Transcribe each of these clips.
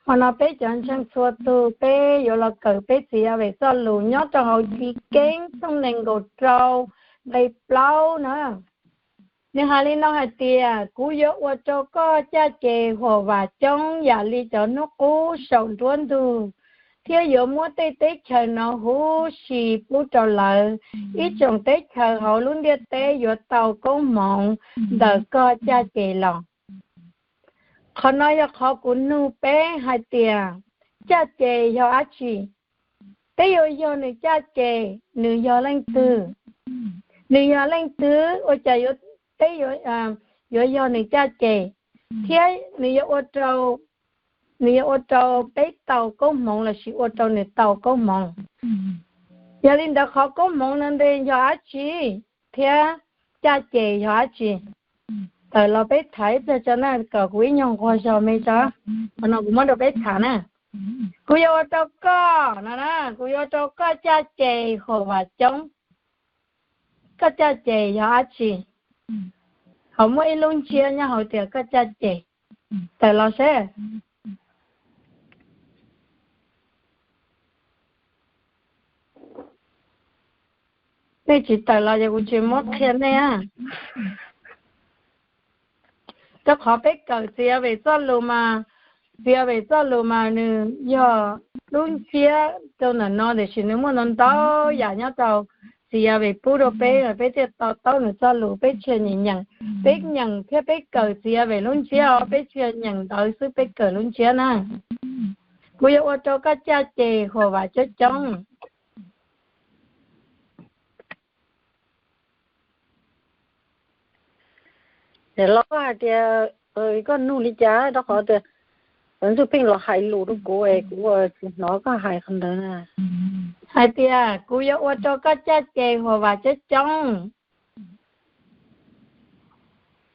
Qhov no peb cov ntseeg txhua tus peb yuav los kawm peb txiv Yas Vem txoj lus nyob rau hauv Chiv Keeb tshooj nees nkaum rau nqe plaub na. Nws hais li no hais tias, kuv yuav ua rau koj caj ces huam vam coob yam li cov hnub qub saum nruab ntug, thiab yuav muab tej teb chaws no huv si pub rau lawv. Ib tsoom teb chaws hauv lub ntiaj teb yuav tau koob hmoov ntawm koj caj ces los. Qhov no yog qhov kuv nug peb hais tias, caj ces yog dab tsi? Peb yuav yog nws caj ces, nws yog leej twg? Nws yog leej twg ua cas peb yuav yog nws caj ces, thiab nws yuav ua rau peb tau koob hmoov lossis ua rau nws tau koob hmoov? Yog li ntawd qhov koob hmoov no ntes yog dab tsi, thiab caj ces yog dab tsi? Tawm los peb tham ib pliag tso na, kom kuv ib nyuag nquag zog me tso. Qhov no kuv muab rau peb tham na. Kuv yuav ua rau koj no na, kuv yuav ua rau koj caj ces huam vam coob. Koj caj ces yog dab tsi? Hauv muaj ib lub ntsiab nyob hauv tias koj caj ces. Tawm los seb. Nej tsis tawm los ces kuv tsis muab qhia nej. Rau qhov peb kawm txiv Yas Vem txoj lus mas, txiv Yas Vem txoj lus mas nws yog lub ntsiab rau ntawm no tiam sis nws muaj ntau ntau yam nyob rau txiv Yas Vem pub rau peb, peb thiaj to taub nws txoj lus, peb tsis nyeem nyeem. Peb nyeem thiab peb kawm txiv Yas Vem lub ntsiab os, peb tsis nyeem ntawv xwb, peb kawm lub ntsiab na. Kuv yuav ua rau koj caj ces huam vam coob coob. Los koj hais tias, koj nug li cas rau qhov tias Ntsuj Pheej los hais lus rau kuv es kuv tsis hnov koj hais qhov ntawd na. Hais tias kuv yuav ua rau koj caj ces huam vam coob coob.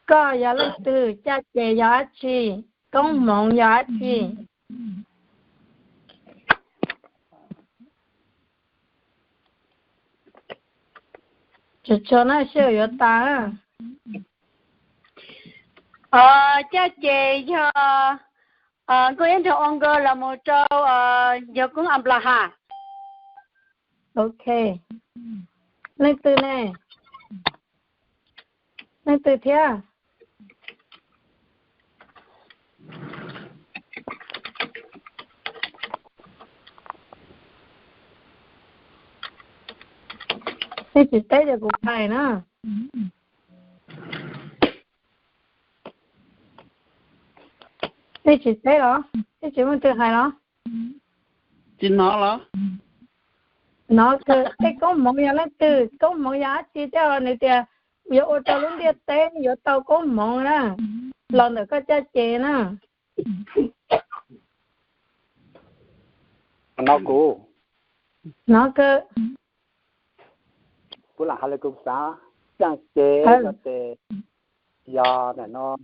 Koj yog leej twg? Caj ces yog dab tsi? Koob hmoov yog dab tsi? Tsuag tsuag na, sij hawm yuav tas. Caj ces yog nkauj iab nraug ua nkawd los mus rau yawg koob Anplahas. Ok. Leej twg ne? Leej twg thiab? Nej tsis teb ces kuv hais na. Nej tsis teb los? Nej tsis muaj twg hais los? Tsis hnov los? Hnov kawg. Tej koob hmoov yog leej twg? Koob hmoov yog dab tsi thiab nws tias yuav ua rau lub ntiaj teb yuav tau koob hmoov na, los ntawm koj caj ces na. Hnov kuv? Hnov kawg. Kuv lam hais li kuv xav, caj ces no ces yog nim no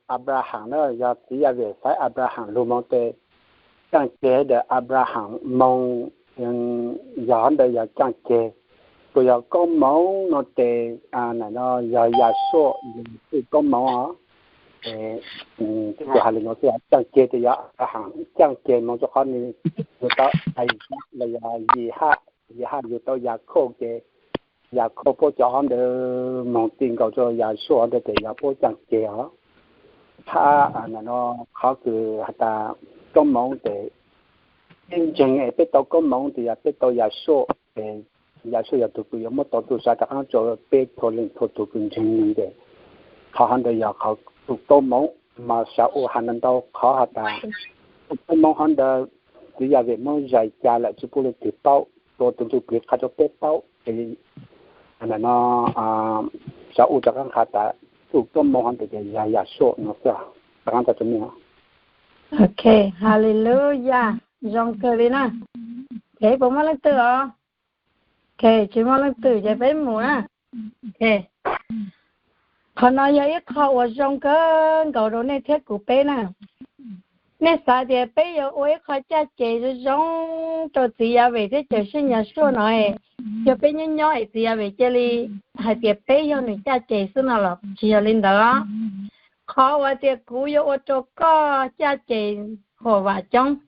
Abraham na, yog txiv Yas Vem faib Abraham lug moo tes, caj ces ntawm Abraham moo, yog ntawd yog caj ces. Kuj yog koob hmoov no tes, nim no yog Yas Suaj yug koob hmoov os. Kuv hais li no xwb, caj ces tes yog Abraham caj ces moo rau qhov nws yug tau Isaac los yog Yehaj, Yehaj yug tau Yakhauj ces Yakhauj puab cov hov ntawd moog ti nkaus rau Yas Suaj ntawd tes yog puab caj ces os. Hab no qhov kws has tas koob hmoov tes peb ntseeg es peb tau koob hmoov tes yog peb tau Yas Suaj, Yas Suaj yog tug kws yuav muab tau txuj sa rov qaab rua peb txhua leej txhua tug kws ntseeg nwg tes. Qhov hov ntawd yog qhov tus koob hmoov, mas Sa-uj has ntau ntau qhov has tas tus koob hmoov hov ntawd txiv Yas Vem muab zais ca lawm tsi pub leej twg paub, tua tus ntsuj plig qha rau peb paub. Nim no Sa-uj rov qaab has tas tus koob hmoov hov ntawd ces yog Yas Suaj no xwb. Rov qaab tso rua mej. Ok, Haleluyas, zoo kawg li na. Ces puas muaj leej twg os? Ok, tsis muaj leej twg ces peb mus na. Ok. Qhov no yog ib qho uas zoo kawg nkaus rau nej thiab kuv peb na. Nej xav tias peb yuav ua ib qho caj ces zoo zoo rau txiv Yas Vem thiab Cawm Seej Yas Suaj no, yog peb nyob nyob es txiv Yas Vem cia li hais tias peb yog nws caj ces xwb no los? Tsis yog li ntawd. Qhov uas tias kuv yuav ua rau koj caj ces huam vam coob.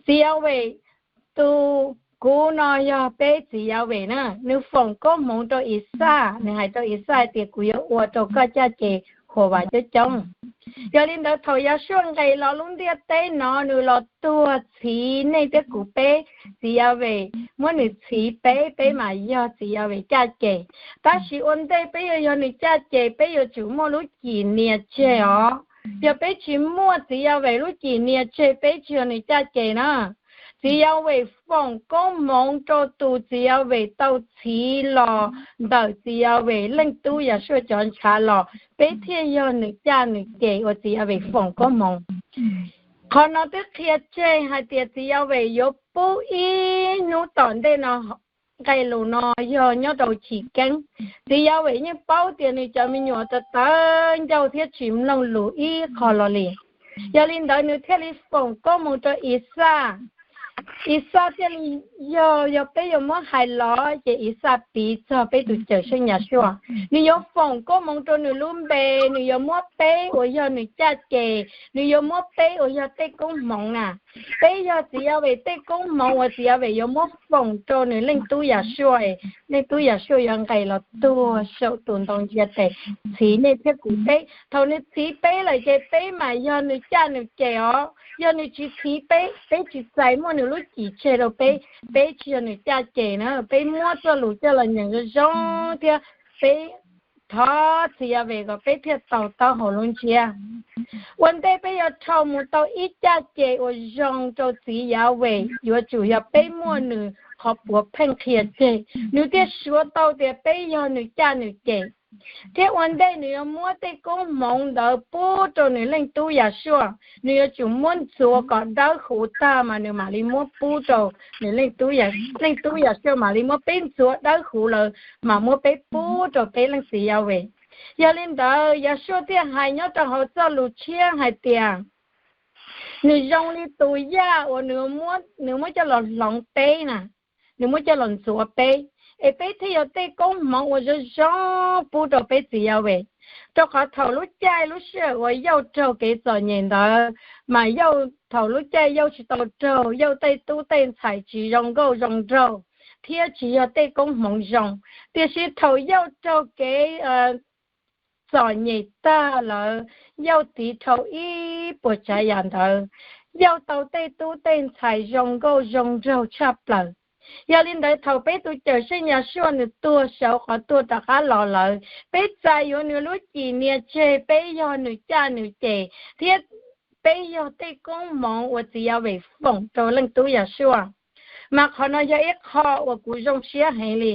Txiv Yawm Vem, tus kuv no yog peb Txiv Yawm Vem na, nws foom koob hmoov rau Ixaj, nws hais rau Ixaj tias kuv yuav ua rau koj caj ces huam vam coob coob. Yog li ntawd thaum Yahshua nqes los lub ntiaj teb no nws los tuag txhiv nej thiab kuv peb, Txiv Yawm Vem muab nws txhiv peb, peb mas yog Txiv Yawm Vem caj ces. Tab sis ua ntej peb yuav yog nws caj ces peb yuav tsum muaj lub cim nias tseg os. Yog peb tsis muaj Txiv Yawm Vem lub cim nias tseg peb tsis yog nws caj ces na. Txiv Yawm Vem foom koob hmoov rau tus Txiv Yawm Vem tau txhiv los ntawm Txiv Yawm Vem leej tub Yahshua cov ntshav los peb thiaj yog nws caj nws ces uas Txiv Yawm Vem foom koob hmoov. Qhov no twb qhia tseg hais tias Txiv Yawm Vem yuav pub ib hnub tom ntej no nqe lus no yog nyob rau chiv keeb. Txiv Yawm Vem yeej paub tias nws cov me nyuam tawv tawv ncauj thiab tsis mloog lus ib qho los li. Yog li ntawd nws thiaj li foom koob hmoov rau Ixaj. Ixaj thiaj li, yog, yog peb yuav muab hais los ces Ixaj piv txog peb tus Cawm Seej Yahshua. Nws yuav foom koob hmoov rau nws lub npe, nws yuav muab peb uas yog nws caj ces, nws yuav muab peb uas yog tej koob hmoov na. Peb yog Txiv Yawm Vem tej koob hmoov uas Txiv Yawm Vem yuav muab foom rau nws leej tub Yahshua. Leej tub Yahshua yuav nqes los tuag saum tus ntoo ntiaj teb txhiv nej thiab kuv peb. Thaum nws txhiv peb lawm ces peb mas yog nws caj nws ces os. Yog nws tsis txhiv peb, peb tsis txais muaj nws lub cim tseg rau peb, peb tsis yog nws caj ces na. Peb muab txoj lus coj los nyeem zoo zoo thiab peb thov Txiv Yawm Vem kom peb thiaj tau taub hau lub ntsiab. Ua ntej peb yuav dhau mus tau ib caj ces uas zoo rau Txiv Yawm Vem yuav tsum yog peb muaj nws qhov puav pheej qhia tseg, nws thiaj suav tau tias peb yog nws caj nws ces. Thiab ua ntej nws yuav muab tej koob hmoov ntawd pub rau nws leej tub Yahshua, nws yuav tsum muab ntxuav kom dawb huv tag mas nws mam li muab pub rau nws leej tub, leej tub Yahshua mam li muab peb ntxuav dawb huv lawm mas muab peb pub rau peb leej Txiv Yawm Vem. Yog li ntawd Yahshua thiaj hais nyob rau hauv txoj lus tshiab hais tias nws zoo li tus yaj uas nws muab coj los hloov peb na, nws muab coj los ntxuav peb, es peb thiaj yog tej koob hmoov uas zoo zoo pub rau peb Txiv Yawm Vem. Rau qhov thaum lub caij lub sij hawm uas Yauj raug kev txom nyem ntawd, mas Yauj thaum lub caij Yauj tsis tau raug, Yauj tej tub tej ntxhais tsis zoo nkauj zoo nraug thiab tsis yog tej koob hmoov zoo. Tiam sis thaum Yauj raug kev txom nyem tag lawm, Yauj tiv dhau ib puas tsav yam ntawd, Yauj tau tej tub tej ntxhais zoo nkauj zoo nraug tshaj plaws. Yog li ntawd thaum peb tus Cawm Seej Yahshua nws tuag saum qhov tuag rov qab los lawm, peb txais yuav nws lub cim nias tseg, peb yog nws caj nws ces, thiab peb yog tej koob hmoov uas Txiv Yawm Vem foom rau leej tub Yahshua. Mas qhov no yog ib qho uas kuv zoo siab heev li.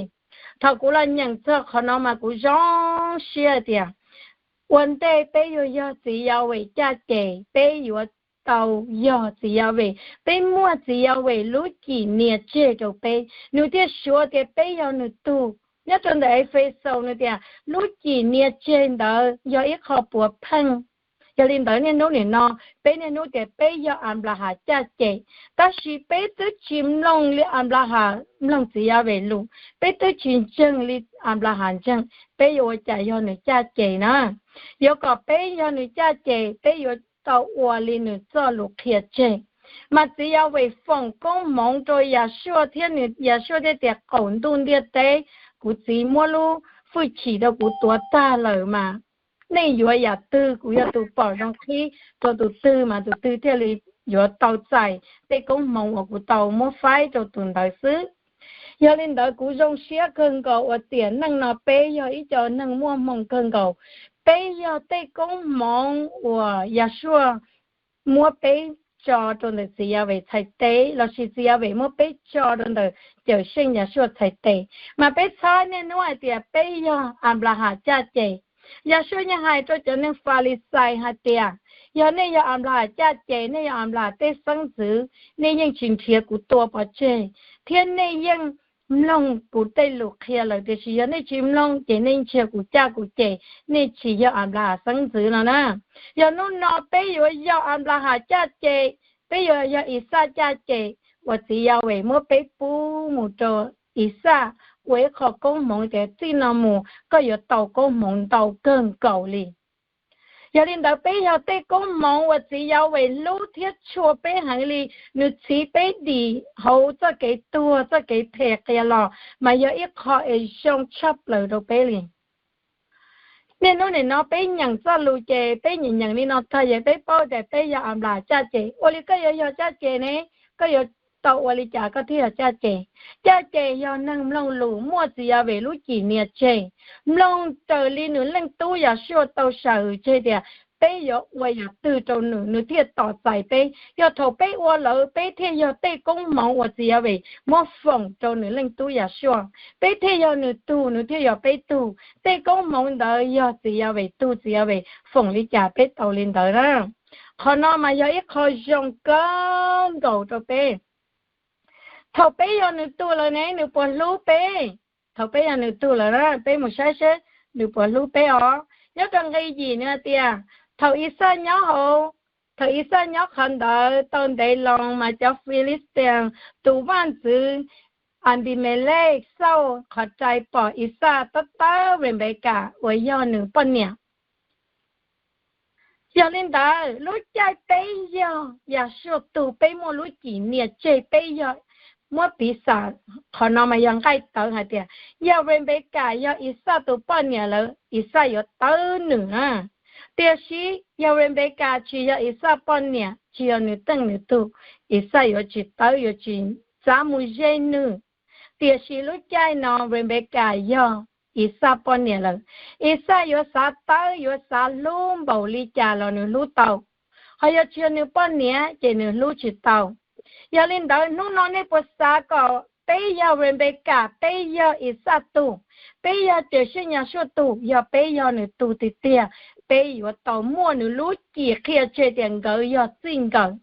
Thaum kuv los nyeem txog qhov no mas kuv zoo siab tias ua ntej peb yuav yog Txiv Yawm Vem caj ces, peb yuav tau yog Txiv Yawm Vem, peb muaj Txiv Yawm Vem lub cim nias tseg rau peb, nws thiaj suav tias peb yog nws tug. Nyob rau ntawm Efexus nws tias lub cim nias tseg ntawd yog ib qho puav pheej. Yog li ntawd niaj hnub nim no peb niaj hnub tias peb yog Anplahas caj ces, tab sis peb twb tsis mloog li Anplahas mloog Txiv Yawm Vem lus, peb twb tsis ntseeg li Anplahas ntseeg, peb yuav ua cas yog nws caj ces na? Yuav kom peb yog nws caj ces peb yuav tau ua li nws txoj lus qhia tseg. Mas Txiv Yawm Vem foom koob hmoov rau Yahshua thiab nws, Yahshua thiaj tias qaum ntuj ntiaj teb, kuv Txiv muab lub hwj chim rau kuv tuav tag lawm mas nej yuav yam twg, kuv yog tus pom zoo qhib rau tus twg mas tus twg thiaj li yuav tau txais tej koob hmoov uas kuv tau muab faib rau tus ntawd xwb. Yog li ntawd kuv zoo siab kawg nkaus uas tiam neej no peb yog ib co neeg muaj hmoo kawg nkaus. Peb yog tej koob hmoov uas Yahshua muab peb tso rau ntawm Txiv Yawm Vem txhais tes, lossis Txiv Yawm Vem muab peb tso rau ntawm Cawm Seej Yahshua txhais tes. Mas peb txhob niaj hnub hais tias peb yog Anplahas caj ces. Yahshua yeej hais rau cov neeg Falixais hais tias, yog nej yog Anplahas caj ces, nej yog Anplahas tej xeeb ntxwv, nej yeej tsis nrhiav kuv tua pov tseg, thiab nej yeej mloog kuv tej lus qhia lawm, tiam sis yog nej tsis mloog ces nej nrhiav kuv caj kuv ces, nej tsis yog Anplahas xeeb ntxwv no na. Yog hnub no peb yuav yog Anplahas caj ces, peb yuav yog Ixaj caj ces uas Txiv Yawm Vem muab peb pub mus rau Ixaj ua ib qho koob hmoov tias txij no mus koj yuav tau koob hmoov ntau kawg nkaus li. Yog li ntawd peb yog tej koob hmoov uas txiv Yas Ves hlub thiab tshua peb heev li, nws txhiv peb dim hauv txoj kev tuag txoj kev phem qhia los mas yog ib qho es zoo tshaj plaws rau peb li. Niaj hnub nim no peb nyeem txoj lus ces peb nyeem nyeem li no tag ces peb paub tias peb yog Anplas caj ces. Ua li koj yuav yog caj ces ne? Koj yuav tau ua li cas koj thiaj yog caj ces? Caj ces yog neeg mloog lus muaj txiv Yas Ves lub cim nias tseg, mloog raws li nws leej tub Yas Suaj tau sam tseg tias peb yuav ua yam twg rau nws, nws thiaj tos txais peb. Yog thaum peb ua lawm peb thiaj yog tej koob hmoov uas txiv Yas Ves muab foom rau nws leej tub Yas Suaj, peb thiaj yog nws tug, nws thiaj yog peb tug. Tej koob hmoov ntawd yog txiv Yas Ves tug, txiv Yas Ves foom li cas peb tau li ntawd na. Qhov no mas yog ib qho zoo kawg nkaus rau peb. Thaum peb yog nws tug lawm ne, nws puas hlub peb? Thaum peb yog nws tug lawm na, peb mus saib seb nws puas hlub peb os. Nyob rau nqe yim nws hais tias, thaum Ixaj nyob hauv, thaum Ixaj nyob qhov ntawd tau ntev loo mas cov Filistee tus vaj ntxwv Anpimelej xauj qhov rai pom Ixaj tab tawb Venpekas uas yog nws poj niam. Yog li ntawd lub caij peb yog Yas Suaj tug peb muaj lub cim nias tseg peb yog, muab piv xam, qhov no mas yog nqaij tawv hais tias yog Venpekas yog Ixaj tus poj niam lawm Ixaj yuav tawb nws na. Tiam sis yog Venpekas tsis yog Ixaj poj niam, tsis yog nws teej nws tug, Ixaj yuav tsis tawb, yuav tsis txav mus ze nws. Tiam sis lub caij no Venpekas yog Ixaj poj niam lawm, Ixaj yuav xav tawb yuav xav hlub npaum li cas los nws hlub tau. Ho yog tsis yog nws poj niam ces nws hlub tsis tau. Yog li ntawd hnub no nej puas xav kom peb yog Venpekas, peb yog Ixaj tug, peb yog Cawm Seej Yas Suaj tug? Yog peb yog nws tug tiag tiag, peb yuav tau muaj nws lub cim qhia tseg tias nkawd yog txij nkawm.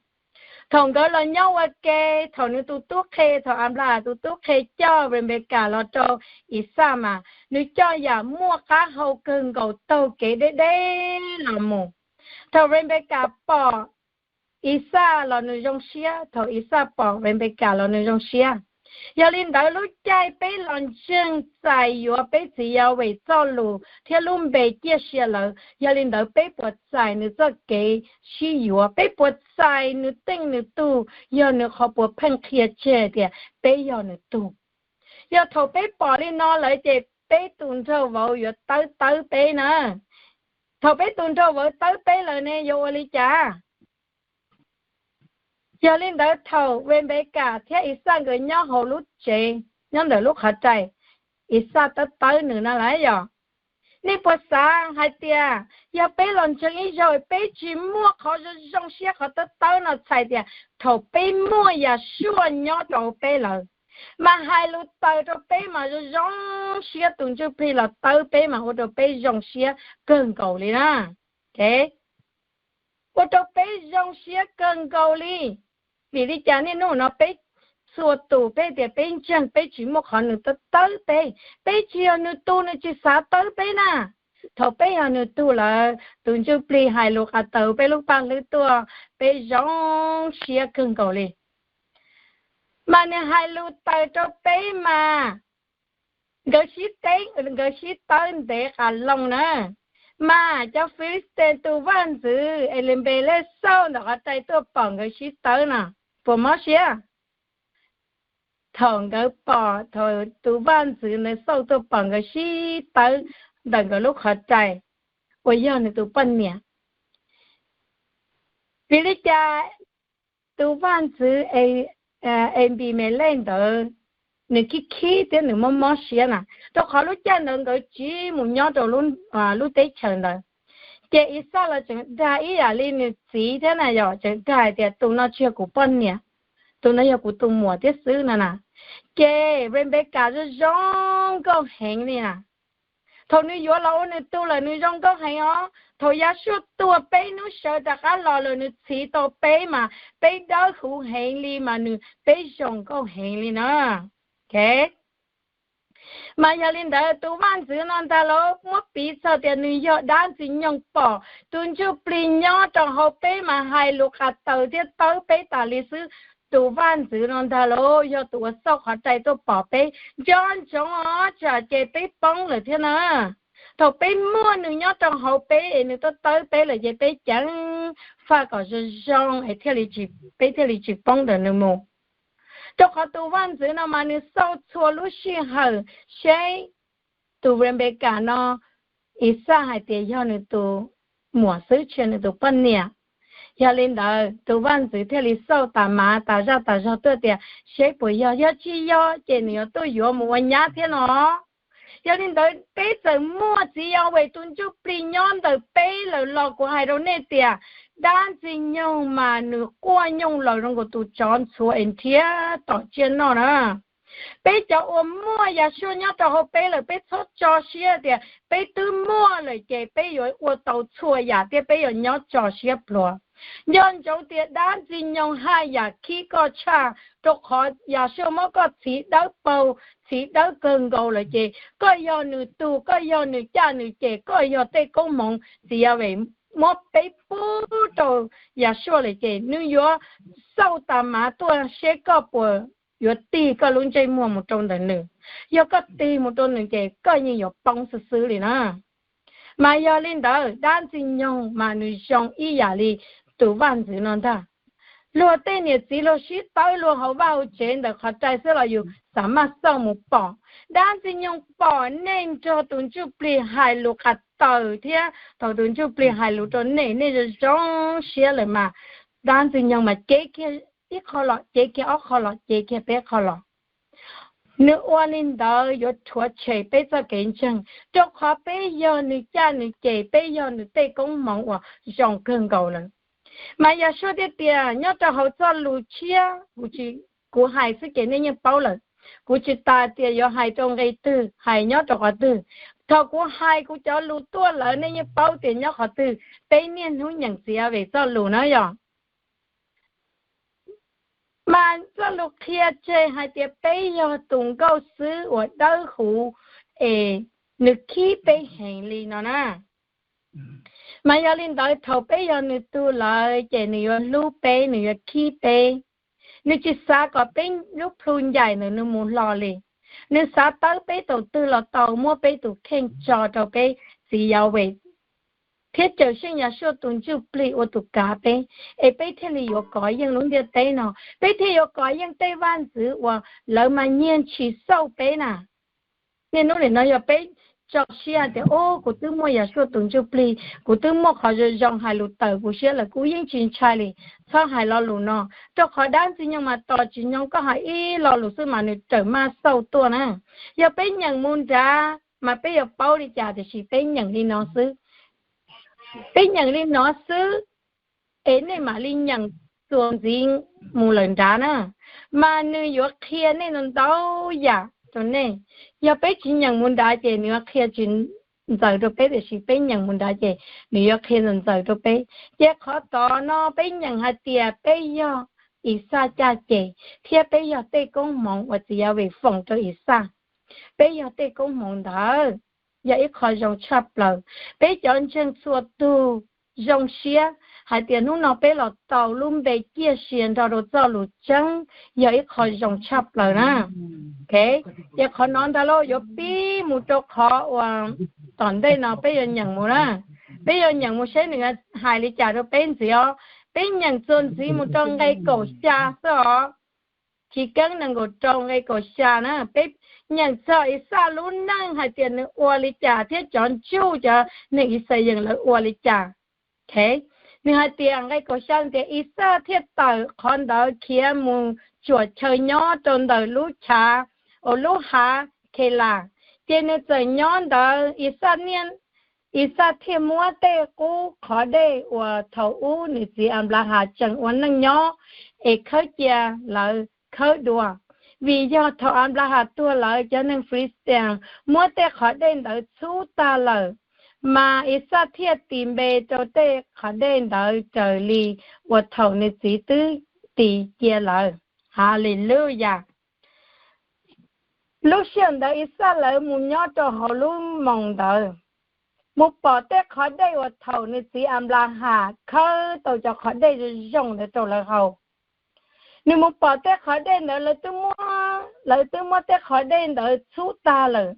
Thaum nkawd los nyob ua ke, thaum nws tus tub qhe, thaum Anplas tus tub qhe coj Venpekas los rau Ixaj mas nws coj yam muaj qab hau kawg nkaus taug kev deb deb los mus. Thaum Venpekas pom Ixaj los nws zoo siab, thaum Ixaj pom Venpekas los nws zoo siab. Yog li ntawd lub caij peb los ntseeg txais yuav peb txiv Yas Ves txoj lus thiab lub npe ciaj sia lawm, yog li ntawd peb puas txais nws txoj kev sib yuav? Peb puas txais nws teej nws tug? Yog nws qhov puas pheej qhia tseg tias peb yog nws tug? Yog thaum peb pom li no lawm ces peb tus nraug vauv yuav tawb tawb peb na. Thaum peb tus nraug vauv tawb peb lawm ne yuav ua li cas? Yog li ntawd thaum Venpekas thiab Ixaj nkawd nyob hauv lub tsev, nyob ntawm lub qhov rai, Ixaj tawb tawb nws no lawm yog. Nej puas xav hais tias yog peb los ntseeg ib zaug peb tsis muaj qhov zoo zoo siab qhov tawb tawb no txhais tias thaum peb muaj Yas Suaj nyob rau peb lawm, mas hais lus taws rau peb mas zoo zoo siab, tus ntsuj plig los tawb peb mas ua rau peb zoo siab kawg nkaus li na. Ua rau peb zoo siab kawg nkaus li. Vim li cas niaj hnub no peb txhua tus peb tias peb ntseeg peb tsis muaj qhov nws tawb tawb peb, peb tsis yog nws tug nws tsis xav tawb peb na. Thaum peb yog nws tug lawm tus ntsuj plig hais lus qas taws peb lub paj hlwb tuaj peb zoo siab kawg nkaus li. Mas nws hais lus taws rau peb mas nkawd sib teb, nkawd sib tawb ntev qas loo na. Mas cov Filistee tus vaj ntxwv Anpimelej xauj ntawm qhov rai tuaj pom nkawd sib tawb no, puas mob siab? Thaum nkawd pom, thaum tus vaj ntxwv ntawd xauj tuaj pom nkawd sib tawb ntawm nkawd lub qhov rai uas yog nws tus poj niam, vim li cas tus vaj ntxwv Anpimelej ntawd nws khib khib thiab nws mob mob siab na? Rau qhov lub caij ntawd nkawd tsiv mus nyob rau lub teb chaws ntawd. Ces Ixaj los tseem dag ib yam li nws txiv thiab na yog, tseem dag hais tias tus no tsis yog kuv poj niam, tus no yog kuv tus muam thiab xwb no na. Ces Venpekas zoo zoo nkauj heev li na. Thaum nws yuav los ua nws tug lawm nws zoo nkauj heev os. Thaum Yas Suaj tuag peb hnub sawv rov qab los lawm nws txhiv tau peb mas peb dawb huv heev li mas nws, peb zoo nkauj heev li na. Mas yog li ntawd tus vaj ntxwv no ntag lauj, muab piv txog tias nws yog dab ntxwg nyoog pom tus ntsuj plig nyob rau hauv peb mas hais lus qas taws thiab tawb peb tas li xwb. Tus vaj ntxwv no ntag lauj yog tus uas xauj qhov rai tuaj pom peb, nco ntsoov os, tsam ces peb poob lawm thiab na. Thaum peb muaj nws nyob rau hauv peb es nws tuaj tawb peb lawm ces peb ceev faj kom zoo zoo es thiaj li tsis, peb thiaj li tsis poob ntawm nws mus. Rau qhov tus vaj ntxwv no mas nws xauj txhua lub sij hawm seb tus Rebecas no, Ixaj hais tias yog nws tus muam xwb tsis yog nws tus poj niam. Yog li ntawd tus vaj ntxwv thiaj li xauj tas mav tas zaj tas zog tuaj tias seb puas yog, yog tsis yog ces nws yuav tuaj yuav mus ua nyab thiab no. Yog li ntawd peb txawm muaj txiv Yauwes tus ntsuj plig nyob ntawm peb lawm los kuv hais rau nej tias dab ntxwg nyoog mas nws quaj nyooj laws zoo nkaus tus tsov ntxhuav es nrhiav tom tsiaj noj na. Peb cov uas muaj Yahshua nyob rau hauv peb lawm peb txhob tso siab tias peb twb muaj lawm ces peb yuav ua tau txhua yam thiab peb yuav nyob tso siab pluag. Nco ntsoov tias dab ntxwg nyoog haj yam khib koj tshaj, rau qhov Yahshua muab koj txhiv dawb paug, txhiv dawb kawg nkaus lawm ces koj yog nws tug, koj yog nws caj nws ces, koj yog tej koob hmoov. Txiv Yauwes muab peb pub rau Yahshua lawm ces nws yuav xauj tas mav tuaj seb koj puas yuav tig koj lub ntsej muag mus rau ntawm nws. Yog koj tig mus rau nws ces koj yeej yuav poob xwb xwb li na. Mas yog li ntawd dab ntxwg nyoog mas nws zoo ib yam li tus vaj ntxwv no ntag. Luag tej niam txiv luag sib tawb luag hauv vaj hauv tsev ntawm qhov rai xwb los yus xav maj xauj mus pom. Dab ntxwg nyoog pom nej nrog tus ntsuj plig hais lus qas taws thiab thaum tus ntsuj plig hais lus rau nej, nej zoo zoo siab lawm mas dab ntxwg nyoog mas cev kiag ib qho los, cev kiag ob qho los, cev kiag peb qho los. Nws ua li ntawd yuav rhuav tshem peb txoj kev ntseeg, rau qhov peb yog nws caj nws ces, peb yog nws tej koob hmoov uas zoo kawg nkaus lawm. Mas Yahshua thiaj tias nyob rau hauv txoj lus tshiab, kuv hais xwb ces nej yeej paub lawm. Kuv tsis tas tias yuav hais rau nqe twg, hais nyob rau qhov twg. Thaum kuv hais kuv cov lus tuaj lawm nej yeej paub tias nyob qhov twg. Peb niaj hnub nyeem txiv Yauwes txoj lus na yog. Mas txoj lus qhia tseg hais tias peb yog tus nkauj xwb uas dawb huv es nws khib peb heev li no na. Mas yog li ntawd thaum peb yog nws tug lawm ces nws yuav hlub peb, nws yuav khib peb. Nws tsis xav kom peb lub plhu ncaim ntawm nws mus hlo li. Nws xav tawb peb thaum twg los tau, muab peb tus kheej tso rau peb txiv Yauwes thiab Cawmseej Yahshua tus ntsuj plig ua tus kav peb, es peb thiaj li yuav kov yeej lub ntiaj teb no, peb thiaj yuav kov yeej tej vaj ntxwv uas lawv mas nyiag ntshis xauj peb na. Niaj hnub nim no yog peb tso siab hais tias, o, kuv twb muaj Yahshua tus ntsuj plig, kuv twb muaj qhov zoo zoo hais lus tawm kuv siab lawm, kuv yeej tsis ntshai li, txhob hais lo lus no. Rau qhov dab ntxwg nyoog mas tos tsis nyoog koj hais ib lo lus xwb mas nws rawm maj xauj tuaj na. Yog peb nyeem mus nrad mas peb yuav paub li cas, tiam sis peb nyeem li no xwb. Peb nyeem li no xwb, es nej mam li nyeem txuas ntxiv mus lawm nrad na, mas nws yuav qhia nej ntau ntau yam rau nej. Yog peb tsis nyeem mus nrad ces nws yuav qhia tsis ntxaws rau peb, tiam sis peb nyeem mus nrad ces nws yuav qhia ntxaws ntxaws rau peb. Ces qhov tod no peb nyeem hais tias peb yog Ixaj caj ces thiab peb yog tej koob hmoov uas txiv Yauwes foom rau Ixaj. Peb yog tej koob hmoov ntawd, yog ib qho zoo tshaj plaws. Peb cov ntseeg txhua tug zoo siab hais tias hnub no peb los tau lub npe ciaj sia nrog rau txoj lus tseeb, yog ib qho zoo tshaj plaws na. Ces qhov no ntag lauj, yuav pib mus rau qhov uas tom ntej no peb yuav nyeem mus na. Peb yuav nyeem mus seb nws hais li cas rau peb ntxiv os. Peb nyeem txuas ntxiv mus rau nqe kaum xya xwb os. Chiv keeb nees nkaum rau nqe kaum xya na, peb nyeem txog Ixaj lub neej hais tias nws ua li cas thiab cov ntsuj cov neeg Ixayees lawv ua li cas. Nws hais tias nqe kaum xya tias Ixaj thiaj tawm qhov ntawd khiav mus tsuam chaw nyob rau ntawm lub chav, uas lub hav Khelas. Ces nws txawm nyob ntawd, Ixaj niaj, Ixaj thiaj muab tej qub qhov dej uas thaum ub nws txiv Anplahas tseem ua neej nyob es khawb cia lawv khawb dua. Vim yog thaum Anplahas tuag lawm, cov neeg Filistia muab tej qhov dej ntawd txhub tag lawm, mas Ixaj thiaj tis npe rau tej qhov dej ntawd raws li uas thaum nws txiv twb tis cia lawm. Haleluyas. Lub sij hawm ntawd Ixaj lawv mus nyob rau hauv lub moos ntawd, mus pom tej qhov dej uas thaum nws txiv Anplahas khawb tau cov qhov dej zoo zoo ntawd rau lawv haus. Nws mus pom tej qhov dej ntawd lawv twb muab tej qhov dej ntawd txhub tag lawm,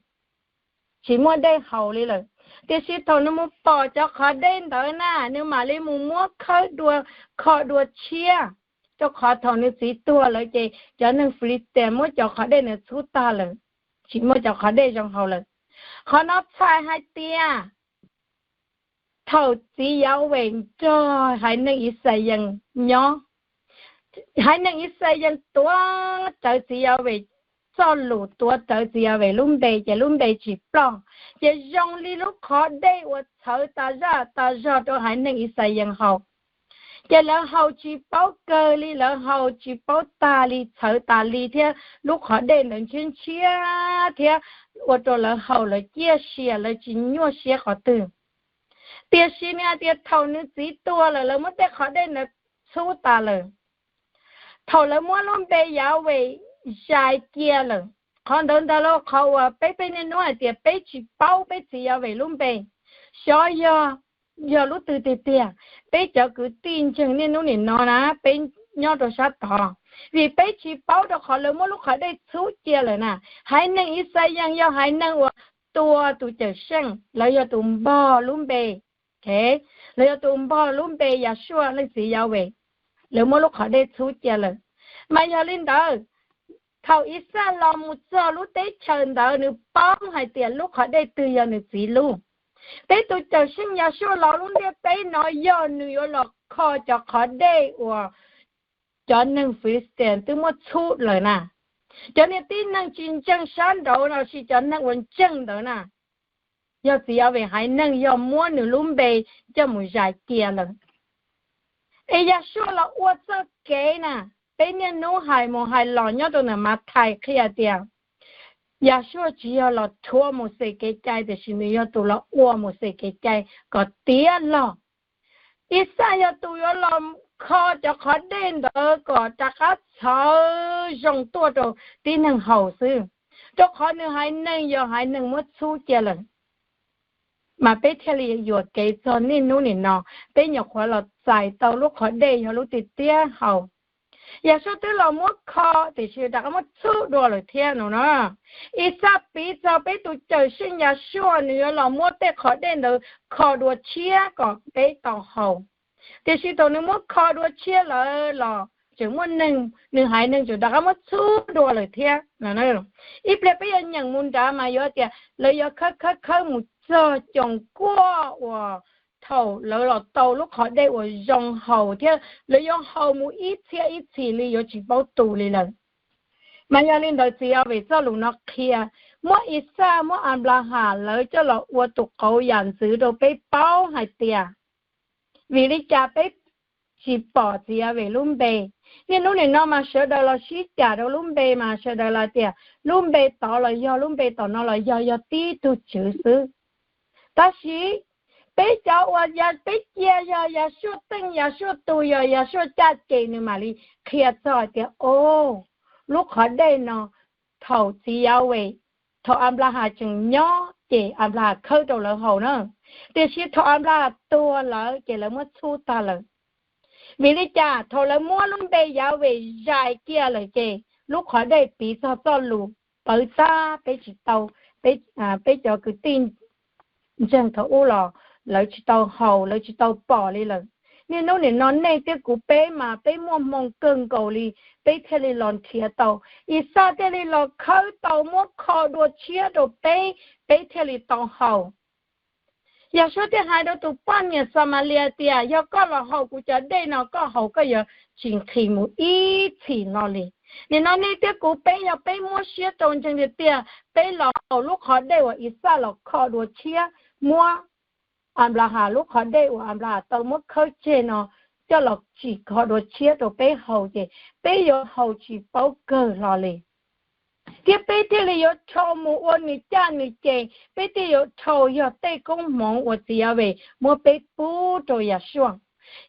tsis muaj dej haus li lawm. Tiam sis thaum nws mus pom cov qhov dej ntawd na, nws mam li mus muab khawb dua, kho dua tshiab, rau qhov thaum nws txiv tuag lawm ces cov neeg Filistia muab cov qhov dej ntawd txhub tag lawm, tsis muaj cov qhov dej zoo haus lawm. Qhov no txhais hais tias thaum txiv Yahweh nrog haiv neeg Yixalayees nyob, haiv neeg Yixalayees tuav rawv txiv Yahweh txoj lus, tuav rawv txiv Yahweh lub npe, ces lub npe tsis ploj, ces zoo li lub qhov dej uas txhawv tas zaj tas zog rau haiv neeg Yixalayees haus. Ces lawv haus tsis paub kawg li, lawv haus tsis paub tag li, txhawv tas li thiab lub qhov dej ntawd ntshiab ntshiab thiab ua rau lawv haus lawv ciaj sia, lawv tsis nyuaj siab qhov twg. Tiam sis nws hais tias thaum nws txiv tuag lawm lawv muab tej qhov dej ntawd txhub tas lawm. Thaum lawv muab lub npe Yahweh zais cia lawm, qhov ntawd ntag lauj, qhov uas peb peb niaj hnub hais tias peb tsis paub peb txiv Yahweh lub npe. Xyov yog, yog lub twg tiag tiag, peb cov kwv tij ntseeg niaj hnub nim no na, peb nyob rau sab tod, vim peb tsis paub rau qhov lawv muab lub qhov dej txhub cia lawm na. Haiv neeg Yixalayees yog haiv neeg uas tua tus Cawmseej, lawv yog tus npog lub npe, lawv yog tus npog lub npe Yahshua, leej txiv Yahweh, lawv muab lub qhov dej txhub cia lawm. Mas yog li ntawd, thaum Ixaj los mus txog lub teb chaws ntawd nws paub hais tias lub qhov dej twg yog nws txiv lub. Peb tus Cawmseej Yahshua los lub ntiaj teb no yog nws yuav los kho cov qhov dej uas cov neeg Filistia twb muab txhub lawm na. Cov niag tib neeg tsis ntseeg sab nraud los sis cov neeg uas ntseeg ntawd na, yog txiv Yahweh haiv neeg yog muab nws lub npe coj mus zais cia lawm. Es Yahshua los ua txoj kev na, peb niaj hnub hais mus hais los nyob rau ntawm Mathais qhia tias Yahshua tsis yog los rhuav Mauxes kev cai tiam sis nws yog tus los ua Mauxes kev cai kom tiav log. Ixaj yog tus yuav los kho cov qhov dej ntawd kom rov qab txhawv zoo tuaj rau tib neeg haus xwb, rau qhov nws haiv neeg yog haiv neeg muab txhub cia lawm. Mas peb thiaj li yuam kev txog niaj hnub nim no, peb nyuam qhuav los txais tau lub qhov dej yog lub tiag tiag haus. Yahshua twb los muab kho tiam sis rov qab muab txhub dua lawm thiab no na. Ixaj piv txog peb tus Cawmseej Yahshua nws yuav los muab tej qhov dej ntawd kho dua tshiab kom peb tau haus. Tiam sis thaum nws muab kho dua tshiab lawm los tseem muaj neeg, nws haiv neeg tseem rov qab muab txhub dua lawm thiab. Ib pliag peb yuav nyeem mus nrad mas yuav tias lawv yuav khawb khawb khawb mus txog coos kuaj uas thaum lawv los tau lub qhov dej uas zoo haus thiab lawv yuav haus mus ib txhiab ib txhis li yuav tsis paub tu li lawm. Mas yog li ntawd txiv Yahweh txoj lus no qhia, muab Ixaj muab Anplahas lawv coj los ua tus qauv yam ntxwv rau peb paub hais tias vim li cas peb tsis pom txiv Yahweh lub npe. Niaj hnub nim no mas sawv daws los sib cam rau lub npe mas sawv daws los tias lub npe tod los yog, lub npe tom no los yog, yog tib tug tswv xwb. Tab sis peb cov uas peb cia yog Yahshua teej, Yahshua tus, yog Yahshua caj ces nws mam li qhia txog hais tias, o, lub qhov dej no thaum txiv Yahweh, thaum Anplahas tseem nyob ces Anplahas khawb rau lawv haus na. Tiam sis thaum Anplahas tuag lawm ces lawv muab txhub tag lawm. Vim li cas? Thaum lawv muab lub npe Yahweh zais cia lawm ces lub qhov dej piv txog txoj lus pawv tag, peb tsis tau, peb cov kwv tij ntseeg thaum ub los lawv tsis tau haus, lawv tsis tau pom li lawm. Niaj hnub nim no nej thiab kuv peb mas peb muaj hmoo kawg nkaus li, peb thiaj li los nrhiav tau. Ixaj thiaj li los khawb tau muab kho dua tshiab rau peb, peb thiaj li tau haus. Yahshua thiaj hais rau tus poj niam Xamalia tias, yog koj los haus kuv cov dej no koj haus koj yuav tsis nqhis mus ib txhis no li. Nim no nej thiab kuv peb yog peb muab siab rau ntseeg tiag tiag, peb los haus lub qhov dej uas Ixaj los kho dua tshiab, muab Anplahas lub qhov dej uas Anplahas tau muab khawb tseg no coj los tsim kho dua tshiab rau peb haus ces peb yuav haus tsis paub kawg hlo li. Thiab peb thiaj li yuav dhau mus ua nws caj nws ces, peb thiaj yuav dhau yog tej koob hmoov uas txiv Yahweh muab peb pub rau Yahshua.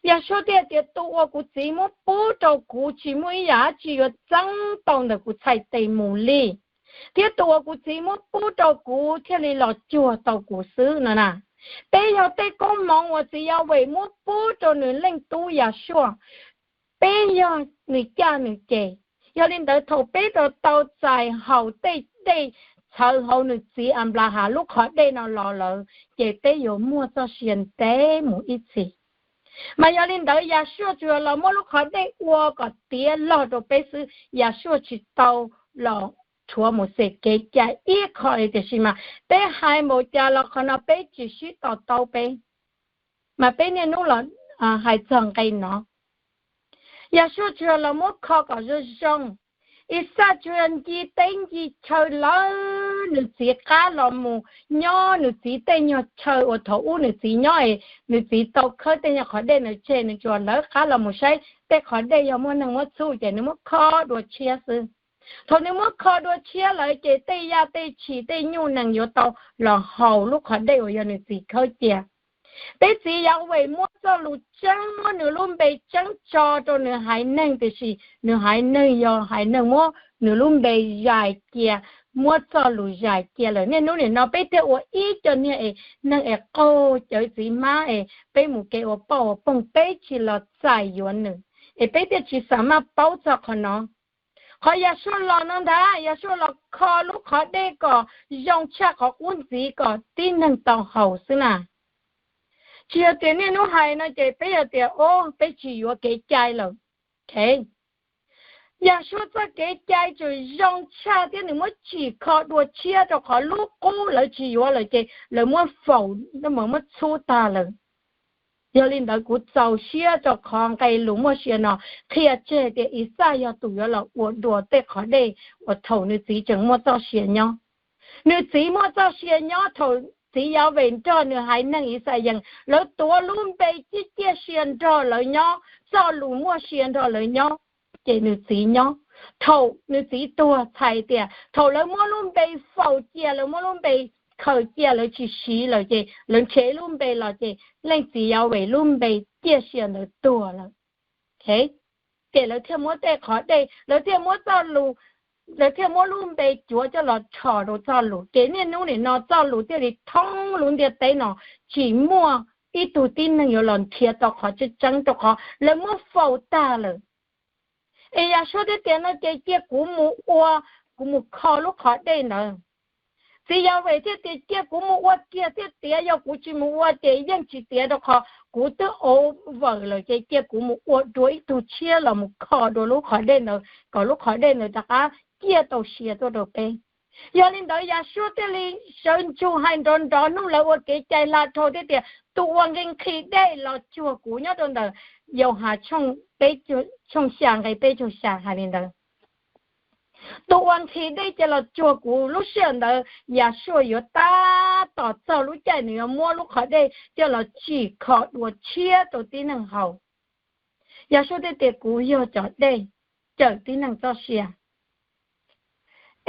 Yahshua thiaj tias, tus uas kuv txiv muab pub rau kuv tsis muaj ib yam dab tsi yuav txeeb tau ntawm kuv txhais tes mus li, thiab tus uas kuv txiv muab pub rau kuv thiaj li los cuag tau kuv xwb no na. Peb yog tej koob hmoov uas txiv Yahweh muab pub rau nws leej tub Yahshua, peb yog nws caj nws ces. Yog li ntawd thaum peb tau txais haus tej dej, txhawv hauv nws txiv Anplahas lub qhov dej no los lawm, ces peb yuav muaj txoj sia ntev mus ib txhis. Mas yog li ntawd Yahshua tsuas los muab lub qhov dej ua kom tiav log rau peb xwb, Yahshua tsis tau los rhuav Mauxes kev cai ib qho li. Tiam sis mas peb hais npaum cas los qhov no peb tsis sib to taub peb, mas peb niaj hnub los hais txog nqe no. Yahshua tsuas los muab kho kom zoo zoo. Ixaj tsuas nci teb nci chaw lawv nws txiv qab los mus nyob nws txiv tej nyuag chaw uas thaum ub nws txiv nyob es nws txiv tau khawb tej nyuag qhov dej ntawd tseg, nws tsuas lawv qab los mus saib tej qhov dej yog muaj neeg muab txhub ces nws muab kho dua tshiab xwb. Thaum nws muab kho dua tshiab lawm ces tej yaj tej tshis tej nyuj nees yuav tau los haus lub qhov dej uas yog nws txiv khawb cia. Peb txiv Yahweh muab txoj lus tseeb, muab nws lub npe tseeb tso rau nws haiv neeg, tiam sis nws haiv neeg yog haiv neeg muab nws lub npe zais cia, muab txoj lus zais cia lawm. Niaj hnub nim no peb thiaj ua ib co niag es neeg es qaug cawv txiv hmab es peb mus kev ua poj ua poog, peb tsis los txais yuav nws, es peb thiaj tsis xav maj paub txog qhov no. Qhov Yahshua los no ntag, Yahshua los kho lub qhov dej kom zoo tshaj qhov qub ntxiv kom tib neeg tau haus xwb na. Tsis yog tias niaj hnub hais no ces peb yog tias, o, peb tsis yuav kev cai lawm. Yahshua txoj kev cai tseem zoo tshaj thiab nws muab tsim kho dua tshiab rau qhov lub qub lawv tsis yuav lawm ces lawv muab faus, muab txhub tag lawm. Yog li ntawd kuv txaus siab rau qhov nqe lus muaj sia no qhia tseg tias Ixaj yog tus yuav los ua dua tej qhov dej uas thaum nws txiv tseem muaj txoj sia nyob. Nws txiv muaj txoj sia nyob thaum txiv Yahweh nrog nws haiv neeg Ixayees, lawv tuav lub npe ciaj ciaj sia nrog lawv nyob, txoj lus muaj sia nrog lawv nyob, ces nws txiv nyob. Thaum nws txiv tuag txhais tias thaum lawv muab lub npe faus cia, lawv muab lub npe khaws cia, lawv tsis siv lawm ces lawv nrhiav lub npe los ces leej txiv Yahweh lub npe ciaj sia ntawd tuag lawm. Ces lawv thiaj muab tej qhov dej, lawv thiaj muab txoj lus, lawv thiaj muab lub npe cuav coj los rho rau txoj lus. Ces niaj hnub nim no txoj lus thiaj li thoob lub ntiaj teb no, tsis muaj ib tug tib neeg yuav los nrhiav tau qhov tseeb tseeb rau qhov lawv muab faus tag lawm. Es Yahshua thiaj tias no ces cia kuv mus ua, kuv mus kho lub qhov dej ntawd. Txiv Yahweh thiaj tias cia kuv mus ua kiag thiaj tiav, yog kuv tsis mus ua ces yeej tsis tiav rau qhov kuv twb over lawm, ces cia kuv mus ua dua ib tug tshiab los mus kho dua lub qhov dej ntawd kom lub qhov dej ntawd rov qab ciaj tau sia tuaj rau peb. Yog li ntawd Yahshua thiaj li sawv ntsug hais nrov nrov hnub lawv ua kev cai hla dhau thiab tias tus uas nqhis nqhis dej los cuag kuv, nyob rau ntawm Yauhas tshooj xya nqe peb caug xya hais li ntawd. Tus uas nqhis dej cia los cuag kuv. Lub sij hawm ntawd Yahshua yuav tab tom txog lub caij nws yuav muab lub qhov dej coj los tsim kho dua tshiab rau tib neeg haus. Yahshua thiaj tias kuv yog cov dej cawm tib neeg txoj sia.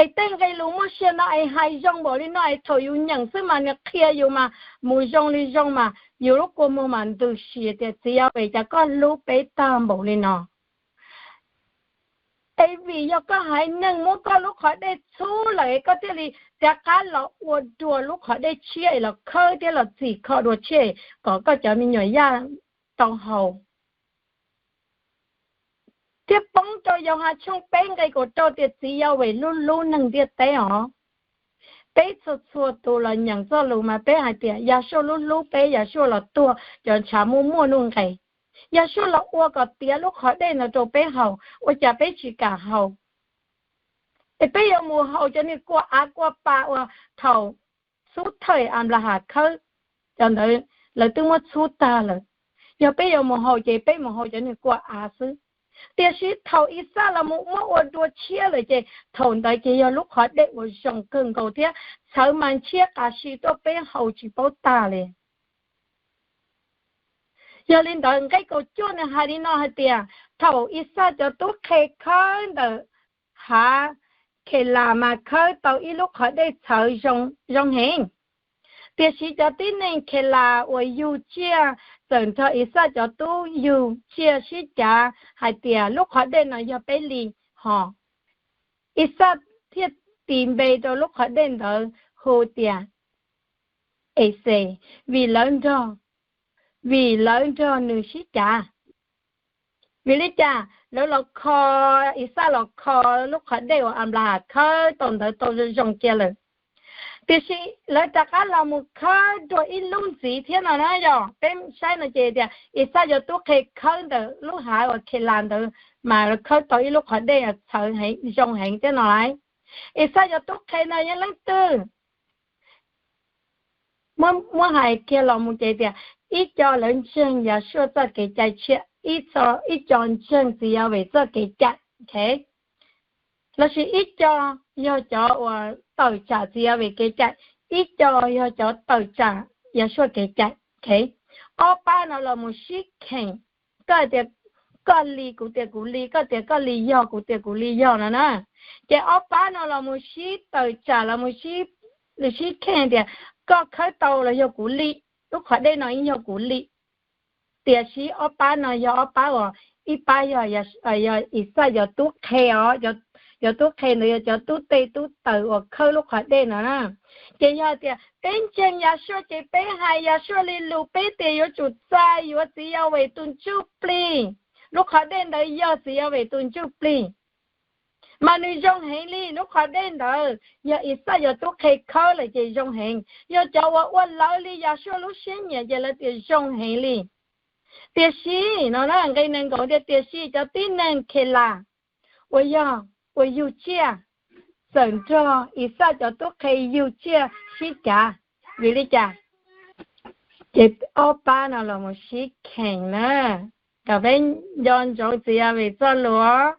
Es tej nqe lus muaj sia no es hais zoo npaum li no es thaum yus nyeem xwb mas nws qhia yus mas mus zoo li zoo mas yus lub kua muag mas ntws si tias txiv Yahweh cas koj hlub peb tag npaum li no. Es vim yog koj haiv neeg muab koj lub qhov dej txhub lawm es koj thiaj li rov qab los ua dua lub qhov dej tshiab es los khawb thiab los txim kho dua tshiab kom koj cov me nyuam yaj tau haus. Thiab poob rau Yauhas tshooj peb nqe kaum rau tias txiv Yahweh hlub hlub neeg ntiaj teb os. Peb txhua txhua tus los nyeem txoj lus mas peb hais tias Yahshua hlub hlub peb, Yahshua los tuag cov ntshav muaj muaj nuj nqes. Yahshua los ua kom tiav lub qhov dej ntawd rau peb haus, ua cas peb tsis kam haus? Es peb yuav mus haus cov niag kua av kua pa uas thaum xub thawj Anplahas khawb, cov ntawd lawv twb muab txhub tag lawm. Yog peb yuav mus haus ces peb mus haus cov niag kua av xwb. Tiam sis thaum Ixaj los mus muab ua dua tshiab lawm ces thaum ntawd ces yog lub qhov dej uas zoo kawg nkaus thiab txhawv mas ntshiab qas si tuaj peb haus tsis paub tag li. Yog li ntawd nqe kaum cuaj nws hais li no hais tias thaum Ixaj cov tub qhe khawb ntawm hav Khelas mas khawb tau ib lub qhov dej txhawv zoo heev. Tiam sis cov tib neeg Khelas uas yug tsiaj txawm nrog Ixaj cov tub yug tsiaj sib cav hais tias lub qhov dej no yog peb li hos. Ixaj thiaj tis npe rau lub qhov dej ntawd hu tias Exes, vim lawv nrog, vim lawv nrog nws sib cav. Vim li cas lawv los kho, Ixaj los kho lub qhov dej uas Anplahas khawb tau ntawd tau zoo zoo cia lawm. Tiam sis lawv rov qab los mus khawb dua ib lub ntxiv thiab no na yog peb saib no ces tias Ixaj cov tub qhe khawb ntawm lub hav uas Khelas ntawd mas lawv khawb tau ib lub qhov dej txhawv zoo heev thiab no lauj. Ixaj cov tub qhe no yog leej twg? Muab hais kiag los mus ces tias ib co lawv ntseeg Yasuj txoj kev cai tshiab, ib co ntseeg txiv Yas Ves txoj kev cai, lossis ib co yog cov uas tawm tsam txiv Yas Ves kev cai, ib co yog cov tawm tsam Yasuj kev cai. Ob pab no los mus sib khees, koj tias koj li, kuv tias kuv li, koj tias koj li yog, kuv tias kuv li yog no na. Ces ob pab no los mus sib tawm tsam los mus sib khees tias koj khawb tau los yog kuv li, lub qhov dej no yeej yog kuv li. Tiam sis ob pab no yog ob pab uas ib pab yog Ixaj cov tub qhe os, cov tub qhe ntawd yog cov tub teg tub taws uas khawb lub qhov dej no na. Ces yog tias peb ntseeg Yasuj ces peb hais Yasuj li lus, peb tias yuav tsum txais yuav txiv Yas Ves tus ntsuj plig, lub qhov dej ntawd yog txiv Yas Ves tus ntsuj plig, mas nws zoo heev li. Lub qhov dej ntawd yog Ixaj cov tub qhe khawb lawm ces zoo heev, yog cov uas ua lawv li Yasuj lub siab nyiam ces lawv tias zoo heev li. Tiam sis no nqe nees nkaum tias tiam sis cov tib neeg Khelas uas yog uas yug tsiaj txawm nrog Ixaj cov tub qhe yug tsiaj sib cav. Vim li cas? Ces ob pab no los mus sib khees na, kom peb nco ntsoov txiv Yas Ves txoj lus.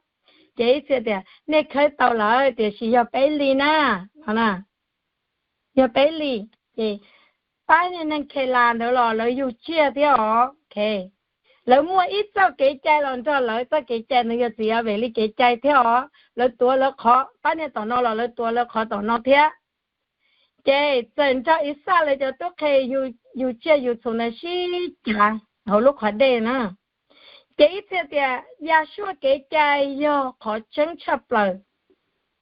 Ces ib txhia tias nej khawb tau lawm tiam sis yog peb li na, no na, yog peb li. Ces pab niag neeg Khelas ntawd los lawv yug tsiaj thiab os, lawv muaj ib txoj kev cai los nrog lawv txoj kev cai ntawd yog txiv Yas Ves li kev cai thiab os, lawv tuav lawv qhov, pab niag tom no los lawv tuav lawv qhov tom no thiab. Ces txawm nrog Ixaj lawv cov tub qhe yug tsiaj yug txhu ntawd sib cav hauv lub qhov dej na. Ces ib txhia tias Yasuj kev cai yog qhov tseeb tshaj plaws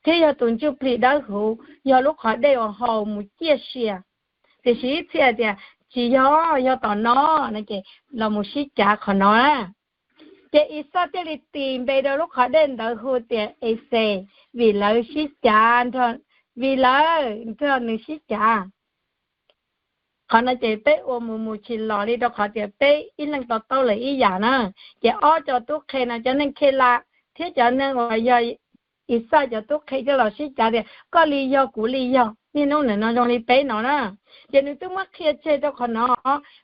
thiab yog tus ntsuj plig dawb huv, yog lub qhov dej uas haus mus ciaj sia. Tiam sis ib txhia tias tsis yog, yog tom no, no ces los mus sib cav qhov no na. Ces Ixaj thiaj li tis npe rau lub qhov dej ntawd hu tias Exes, vim lawv sib cav, vim lawv nrog nws sib cav. Qhov no ces peb ua mus mus tsis los li rau qhov tias peb ib leeg to taub lawm ib yam na. Ces ob co tub qhe no, cov neeg Khelas thiab cov neeg uas yog Ixaj cov tub qhe coj los sib cav tias koj li yog kuv li yog, niaj hnub ntawm no zoo li peb no na. Ces nws twb muab qhia tseg rau qhov no.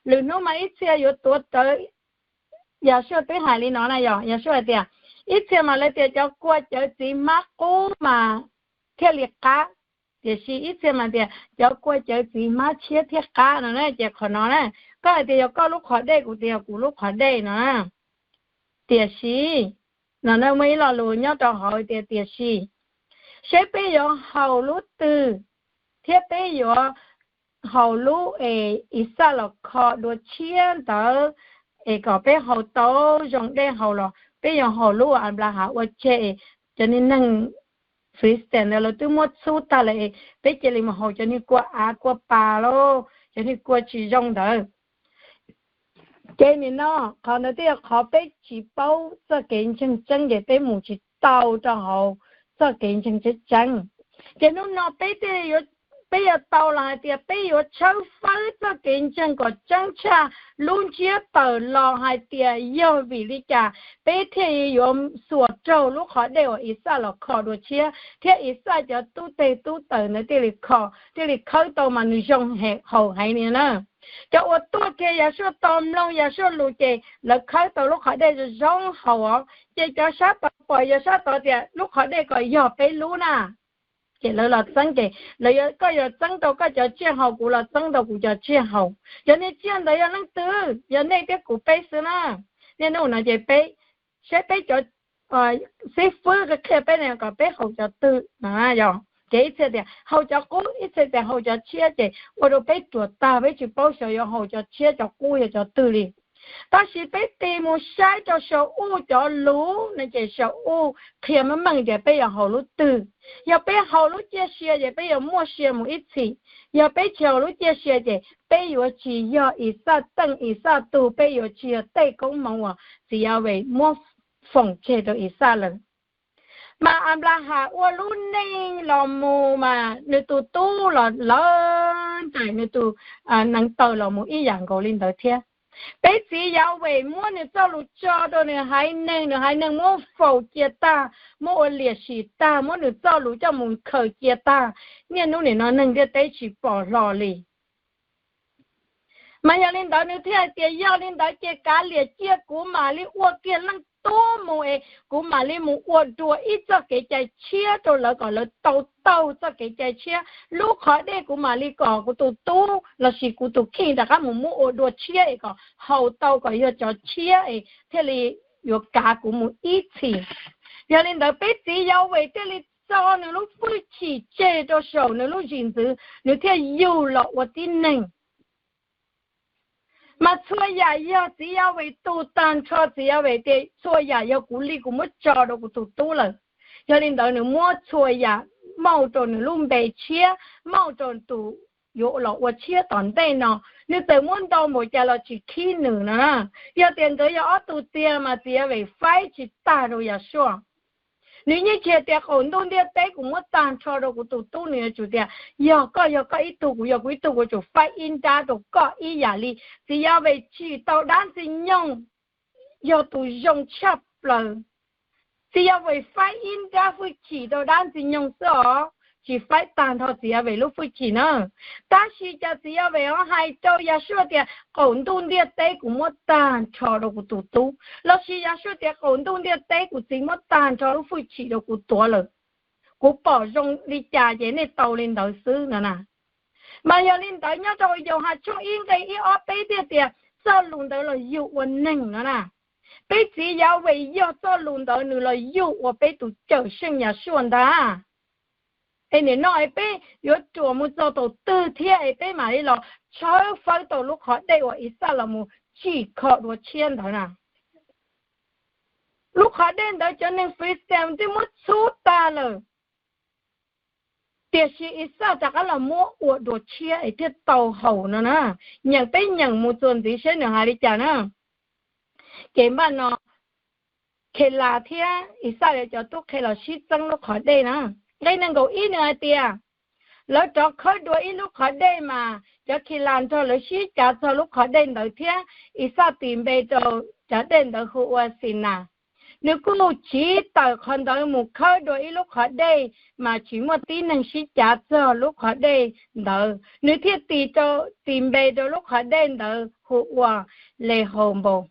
Lwm hnub mas ib txhia yuav tuav rawv, Yasuj twb hais li no na, yog Yasuj hais tias ib txhia mas lawv tias cov kua cawv txiv hmab qub mas thiaj li qab, tiam sis ib txhia mas tias cov kua cawv txiv hmab tshiab thiaj qab no na. Ces qhov no na, koj hais tias yog koj lub qhov dej, kuv tias yog kuv lub qhov dej no na. Tiam sis no na, muaj ib lo lus nyob rau hauv tias tiam sis, seb peb yuav haus lub twg, thiab peb yuav haus lub es Ixaj los kho dua tshiab ntawd, es kom peb haus tau zoo dej haus los peb yuav haus lub uas Anplahas ua tseg, cov niag neeg Filistin ntawd lawv twb muab txhub tag lawm, peb cia li mus haus cov niag kua av kua pas lauj, cov niag kua tsis zoo ntawd. Ces nim no qhov ntawd twb yog qhov peb tsis paub txoj kev ntseeg tseeb ces peb mus tsis tau rau hauv txoj kev ntseeg tseeb tseeb. Ces hnub no peb thiaj, peb yuav tau los hais tias peb yuav tshawb fawb txoj kev ntseeg kom tseeb tshaj lub ntsiab tawm los hais tias yog vim li cas peb thiaj yuav xuas raug lub qhov dej uas Ixaj los kho dua tshiab thiab Ixaj cov tub teg tub taws ntawd thiaj li kho, thiaj li khawb tau mas nws zoo haus heev li na. Cov uas tuaj kiag Yasuj tau mloog Yasuj lus ces lawv khawb tau lub qhov dej zoo zoo haus os. Ces cov sab tod pom, yog sab tod tias lub qhov dej ko yog peb lub na, ces lawv los txeeb ces lawv, koj yuav txeeb tau koj cov tsiaj haus, kuv los txeeb tau kuv cov tsiaj haus. Cov niag tsiaj ntawd yog leej twg? Yog nej thiab kuv peb xwb na. Niaj hnub no ces peb, saib peb cov xib fwb qhia peb ne kom peb haus cov twg no. Yog ces ib txhia tias haus cov qub, ib txhia tias haus cov tshiab, ces ua rau peb ruam tag, peb tsis paub xyov yuav haus cov tshiab cov qub yog cov twg li. Tab sis peb tig mus saib rau Saum Uj cov lus no ces Saum Uj qhia meej meej tias peb yuav haus lub twg. Yog peb haus lub ciaj sia ces peb yuav muaj sia mus ib txhis. Yog peb tsis haus lub ciaj sia ces peb yuav tsis yog Ixaj teej Ixaj tug, peb yuav tsis yog tej koob hmoov uas txiv Yas Ves muab foom tseg rau Ixaj lawm. Mas Anplahas ua lub neej los mus mas nws tus tub los lawv nraim nws tus neev taw los mus ib yam nkaus li ntawd thiab. Peb txiv Yas Vees muab nws txoj lus tso rau nws haiv neeg, nws haiv neeg muab faus cia tag, muab ua liam sim tag, muab nws txoj lus coj mus khaws cia tag. Niaj hnub nim no neeg ntiaj teb tsis pom hlo li. Mas yog li ntawd nws thiaj hais tias, yog li ntawd ces kav liam cia kuv mam li ua kiag leej tub mus es kuv mam li mus ua dua ib txoj kev cai tshiab rau lawv kom lawv tau taug txoj kev cai tshiab. Lub qhov dej kuv mam li kom kuv tus tub lossis kuv tus kheej rov qab mus muab ua dua tshiab es kom haus tau kom yog cov tshiab es thiaj li yuav kav kuv mus ib txhis. Yog li ntawd peb txiv Yas Vees thiaj li tso nws lub hwj chim tseg rau saum nws lub zis ntxwv, nws thiaj yug los ua tib neeg. Mas txhua yam yog txiv Yas Vees tu tag nrho, txiv Yas Vees tias txhua yam yog kuv li kuv muab tso rau kuv tus tub lawm. Yog li ntawd nws muab txhua yam mauj rau nws lub npe tshiab, mauj rau tus yuav los ua tshiab tom ntej no. Nws txawm muab ntau npaum cas los tsis khib nws no na. Yog tias nkawd yog ob tug tiag mas txiv Yas Vees faib tsis tag rau Yas Suaj. Nws yeej tsis hais tias qaum ntuj ntiaj teb kuv muab tag nrho rau kuv tus tub, nws yuav tsum tias yog koj, yog koj ib tug, kuv yog kuv ib tug, kuv tsum faib ib nrab rau koj ib yam li. Txiv Yas Vees tsim tau dab ntxwg nyoog yog tus zoo tshaj plaws. Txiv Yas Vees faib ib nrab hwj chim rau dab ntxwg nyoog xwb os, tsis faib tag nrho txiv Yas Vees lub hwj chim na. Tab sis cas txiv Yas Vees ho hais rau Yas Suaj tias qaum ntuj ntiaj teb kuv muab tag nrho rau kuv tus tub, lossis Yas Suaj tias qaum ntuj ntiaj teb kuv txiv muab tag nrho lub hwj chim rau kuv tuav lawm. Kuv pom zoo li cas ces nej tau li ntawd xwb no na. Mas yog li ntawd nyob rau Yauhas tshooj ib nqe ib ob peb thiaj tias txoj lus ntawd los yug ua neeg no na. Peb txiv Yas Vees yog txoj lus ntawd nws los yug ua peb tus Cawmseej Yas Suaj ntag. Es nim no es peb yuav ruam mus txog thaum twg thiab es peb mam li los tshawb fawb tau lub qhov dej uas Ixaj los mus tsim kho dua tshiab ntawd na? Lub qhov dej ntawd cov neeg Filistin twb muab txhub tag lawm, tiam sis Ixaj rov qab los muab ua dua tshiab es thiaj tau haus no na. Nyeem, peb nyeem mus txuas ntxiv seb nws hais li cas na. Ces npaj no Khelas thiab Ixaj cov tub qhe los sib txeeb lub qhov dej na. Nqe nees nkaum ib nws hais tias lawv rov khawb dua ib lub qhov dej mas cov Khelas nrog lawv sib cav txog lub qhov dej ntawd thiab Ixaj tis npe rau cov dej ntawd hu ua Xinas. Nws kuj tsiv tawm qhov ntawd mus khawb dua ib lub qhov dej, mas tsis muaj tib neeg sib cav txog lub qhov dej ntawd, nws thiaj tis rau, tis npe rau lub qhov dej ntawd hu ua Lehaunpaus.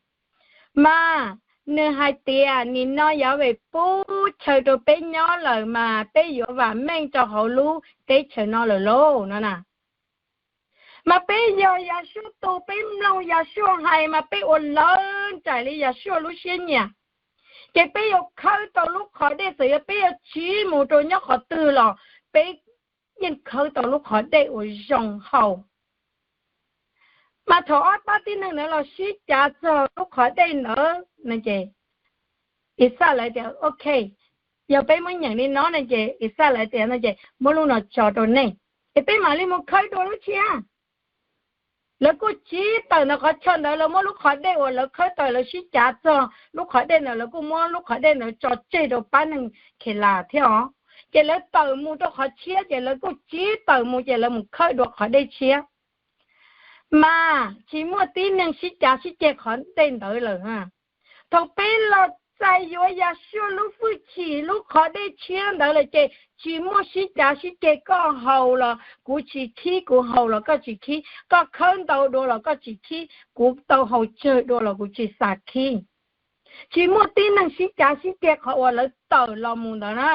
Mas nws hais tias nim no Yas Vees pub chaw rau peb nyob lawm mas peb yuav vam meej rau hauv lub teb chaws no lawm lauj no na. Mas peb yog Yas Suaj tus, peb mloog Yas Suaj hais mas peb ua lawv nraim li Yas Suaj lub siab nyiam. Ces peb yuav khawb tau lub qhov dej, txawm yog peb yuav tsiv mus rau nyob qhov twg los peb yeej khawb tau lub qhov dej uas zoo haus. Mas thaum ob pab tib neeg ntawd los sib cav txog lub qhov dej ntawd no ces Ixaj lawv tias, ok, yog peb muab nyeem li no no ces Ixaj lawv tias no ces muab lub no tso rau nej, es peb mam li mus khawb dua lub tshiab. Lawv kuj tsiv tawm ntawm qhov chaw ntawd, lawv muab lub qhov dej uas lawv khawb tawm lawv sib cav txog lub qhov dej ntawd, lawv kuj muab lub qhov dej ntawd tso tseg rau pab neeg Khelas thiab os. Ces lawv tawm mus rau qhov tshiab, ces lawv kuj tsiv tawm mus, ces lawv mus khawb dua qhov dej tshiab. Mas tsis muaj tib neeg sib cav sib ceg qhov dej ntawd lawm. Thaum peb los txais yuav Yas Suaj lub hwj chim lub qhov dej tshiab ntawd lawm ces tsis muaj sib cav sib ceg, koj haus los kuv tsis khib, kuv haus los koj tsis khib, koj khawb ntau dua los koj tsis khib, kuv tau haus tsawg dua los kuv tsis xav khib. Tsis muaj tib neeg sib cav sib ceg qhov uas lawv tawm los mus ntawd na.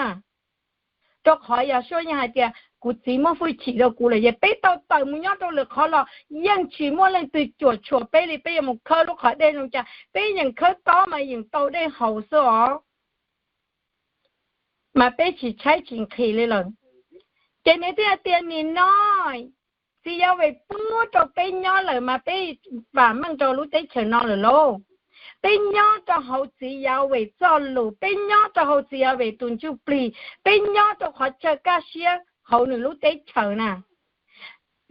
Rau qhov Yas Suaj yeej hais tias kuv txiv muab hwj chim rau kuv lawm, ces peb tau tawm mus nyob rau lwm qhov los yeej tsis muaj leej twg cuam tshuam peb li, peb yuav mus khawb lub qhov dej zoo cas peb yeem khawb tob mas yeem tau dej haus xwb os. Mas peb tsis tshaib tsis nqhis li lawm. Ces nws thiaj tias nim no txiv Yas Vees pub rau peb nyob lawm mas peb vam meej rau lub teb chaws no lawm lauj. Peb nyob rau hauv txiv Yas Vees txoj lus, peb nyob rau hauv txiv Yas Vees tus ntsuj plig, peb nyob rau qhov chaw kaj siab hauv nws lub teb chaws na.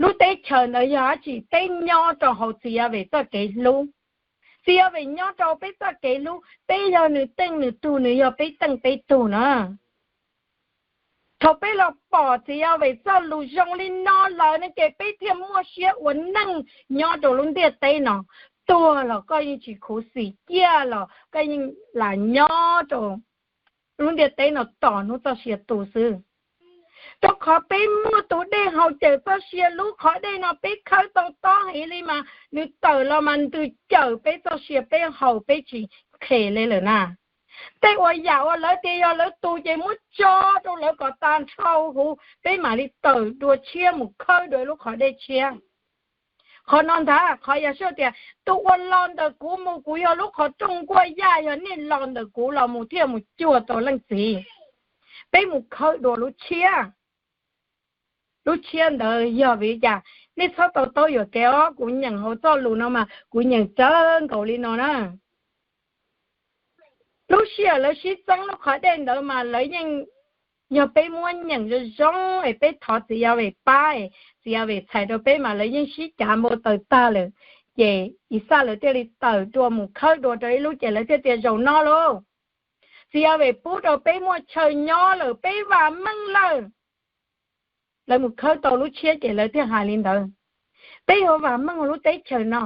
Lub teb chaws ntawd yog dab tsi? Peb nyob rau hauv txiv Yas Vees txoj kev hlub. Txiv Yas Vees nyob rau peb txoj kev hlub, peb yog nws teej nws tug, nws yog peb teej peb tug na. Thaum peb los pom txiv Yas Vem txoj lus zoo li no lawm ne ces peb thiaj muaj siab ua neej nyob rau lub ntiaj teb no. Tuag los koj yeej tsis khuv xim, ciaj los koj yeej lam nyob rau lub ntiaj teb no tos hnub txoj sia tu xwb. Rau qhov peb muaj tus dej haus cawm txoj sia, lub qhov dej no peb khawb tau tob heev li mas nws tawm los mas ntws cawm peb txoj sia, peb haus peb tsis qhes li lawm na. Tej uas yam uas lawv tias yog lawv tus ces muab tso rau lawv kom tag nrho huv, peb mam li tawm dua tshiab mus khawb dua lub qhov dej tshiab. Qhov no ntag qhov Yas Suaj tias, tus uas los ntawm kuv mus, kuv yog lub qhov rooj nkuaj yaj, yog nej los ntawm kuv los mus thiaj mus cuag tau leej txiv. Peb mus khawb dua lub tshiab. Lub tshiab ntawd yog vim li cas? Nej txhob tau taub yuam kev os, kuv nyeem hauv txoj lus no mas kuv nyeem tsawv nkaus li no na. Lub sij hawm lawv sib txeeb lub qhov dej ntawd mas lawv yeej, yog peb muab nyeem zoo zoo es peb thov txiv Yas Vem pab, txiv Yas Vem txhais rau peb mas lawv yeej sib cav npau taws tag lawm. Ces Ixaj lawv thiaj li tawm dua mus khawb dua rau ib lub ces lawv thiaj tias zaum no lauj, txiv Yas Vem pub rau peb muaj chaw nyob lawm, peb vam meej lawm. Lawv mus khawb tau lub tshiab ces lawv thiaj hais li ntawd. Peb yuav vam meej lub teb chaws no.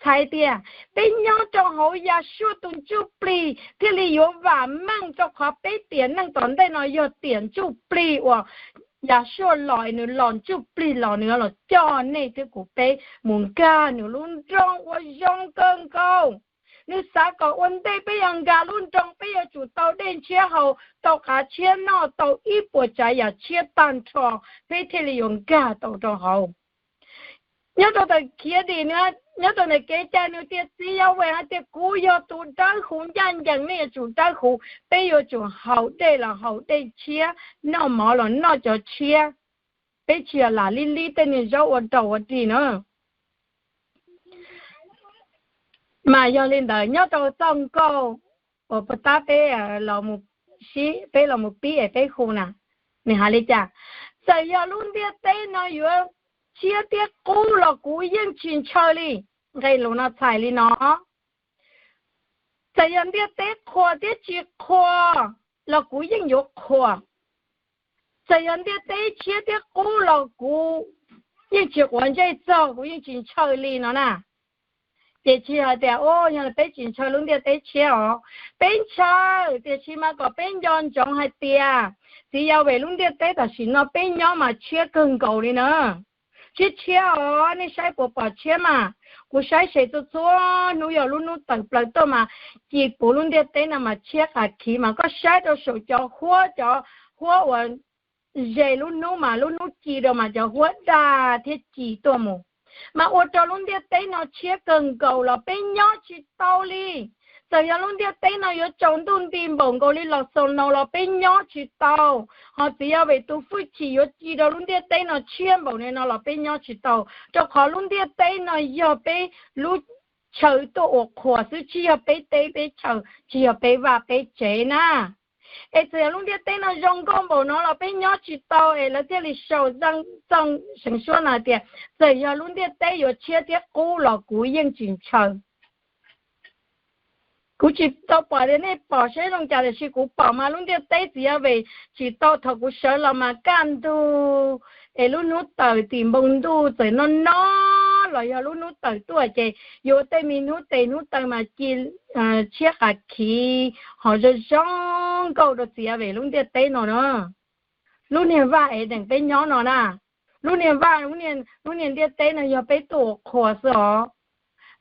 Txhais tias peb nyob rau hauv Yas Suaj tus ntsuj plig thiaj li yuav vam meej, rau qhov peb tiam neej tom ntej no yog tiam ntsuj plig uas Yas Suaj los, nws los ntsuj plig los nws los coj nej thiab kuv peb mus nkag nws lub nroog uas zoo kawg nkaus. Nws xav kom ua ntej peb yuav nkag lub nroog peb yuav tsum tau dej ntshiab haus, tau qav tshiab noj, tau ib puas tsav yam tshiab tag nrho, peb thiaj li yuav nkag tau rau hauv. Nyob rau ntawm khiav dim, nyob rau ntawm kev cai nws tias txiv Yas Vem hais tias kuv yog tus dawb huv ncaj ncees, nej yuav tsum dawb huv, peb yuav tsum haus dej los haus dej tshiab, noj mov los noj cov tshiab, peb tsis yog lam lib lib tej niag zaub ua raus ua ris na. Mas yog li ntawd nyob rau txoj nkauj uas puag ta peb, peb los mus pib es peb hu na, nws hais li cas? Txawm yog lub ntiaj teb no yuav tshiab thiab qub los kuv yeej tsis ntshaw li. Nqe lus no txhais li no: Txawm yog ntiaj teb qhuas thiab tsis qhuas los kuv yeej yuav qhuas. Txawm yog ntiaj teb tshiab thiab qub los kuv yeej tsis quav ntsej txog, kuv yeej tsis ntshaw li no na. Ces tsis hais tias, o, yog peb tsis ntshaw lub ntiaj teb tshiab os, peb ntshaw, tiam sis mas kom peb nco ntsoov hais tias txiv Yas Vem lub ntiaj teb tam sim no peb nyob mas tshiab kawg nkaus li na. Tshiab tshiab os, nej saib puas pom tshiab mas? Kuv saib se txhua txhua hnub yog lub hnub tawm plaws tuaj mas ci puv lub ntiaj teb no mas tshiab qas khiv, mas koj saib rau saum cov huab, cov huab uas ze lub hnub mas lub hnub ci rau mas cov huab dag thiab ci tuaj mus, mas ua rau lub ntiaj teb no tshiab kawg nkaus los peb nyob tsis tau li. Txawm yog lub ntiaj teb no yuav tsaus ntuj nti npaum nkaus li los xaus naus los peb nyob tsis tau, ho txiv Yas Vem tus hwj chim yuav ci rau lub ntiaj teb no tshiab npaum li no los peb nyob tsis tau, rau qhov lub ntiaj teb no yog peb lub chaw tuaj ua qhuas xwb, tsis yog peb teb peb chaw, tsis yog peb vaj peb tsev na. Es txawm yog lub ntiaj teb no zoo nkauj npaum no los peb nyob tsis tau, es lawv thiaj li sau txoj seev suab no tias, txawm yog lub ntiaj teb yuav tshiab thiab qub los kuv yeej tsis ntshaw. Kuv tsis tau pom tias nej pom seb zoo cas, tiam sis kuv pom mas lub ntiaj teb txiv Yas Vem tsim tau thaum kuv sawv los mas kaj ntug, es lub hnub tawm tim npoo ntuj txawm no no los yog lub hnub tawm tuaj ces yuav tej me hnub tes hnub taw mas ci tshiab qas khiv ho zoo zoo nkauj rau txiv Yas Vem lub ntiaj teb no na. Lub niag vaj es deem peb nyob no na, lub niag vaj, lub niag ntiaj teb no yog peb tuaj ua qhuas xwb os.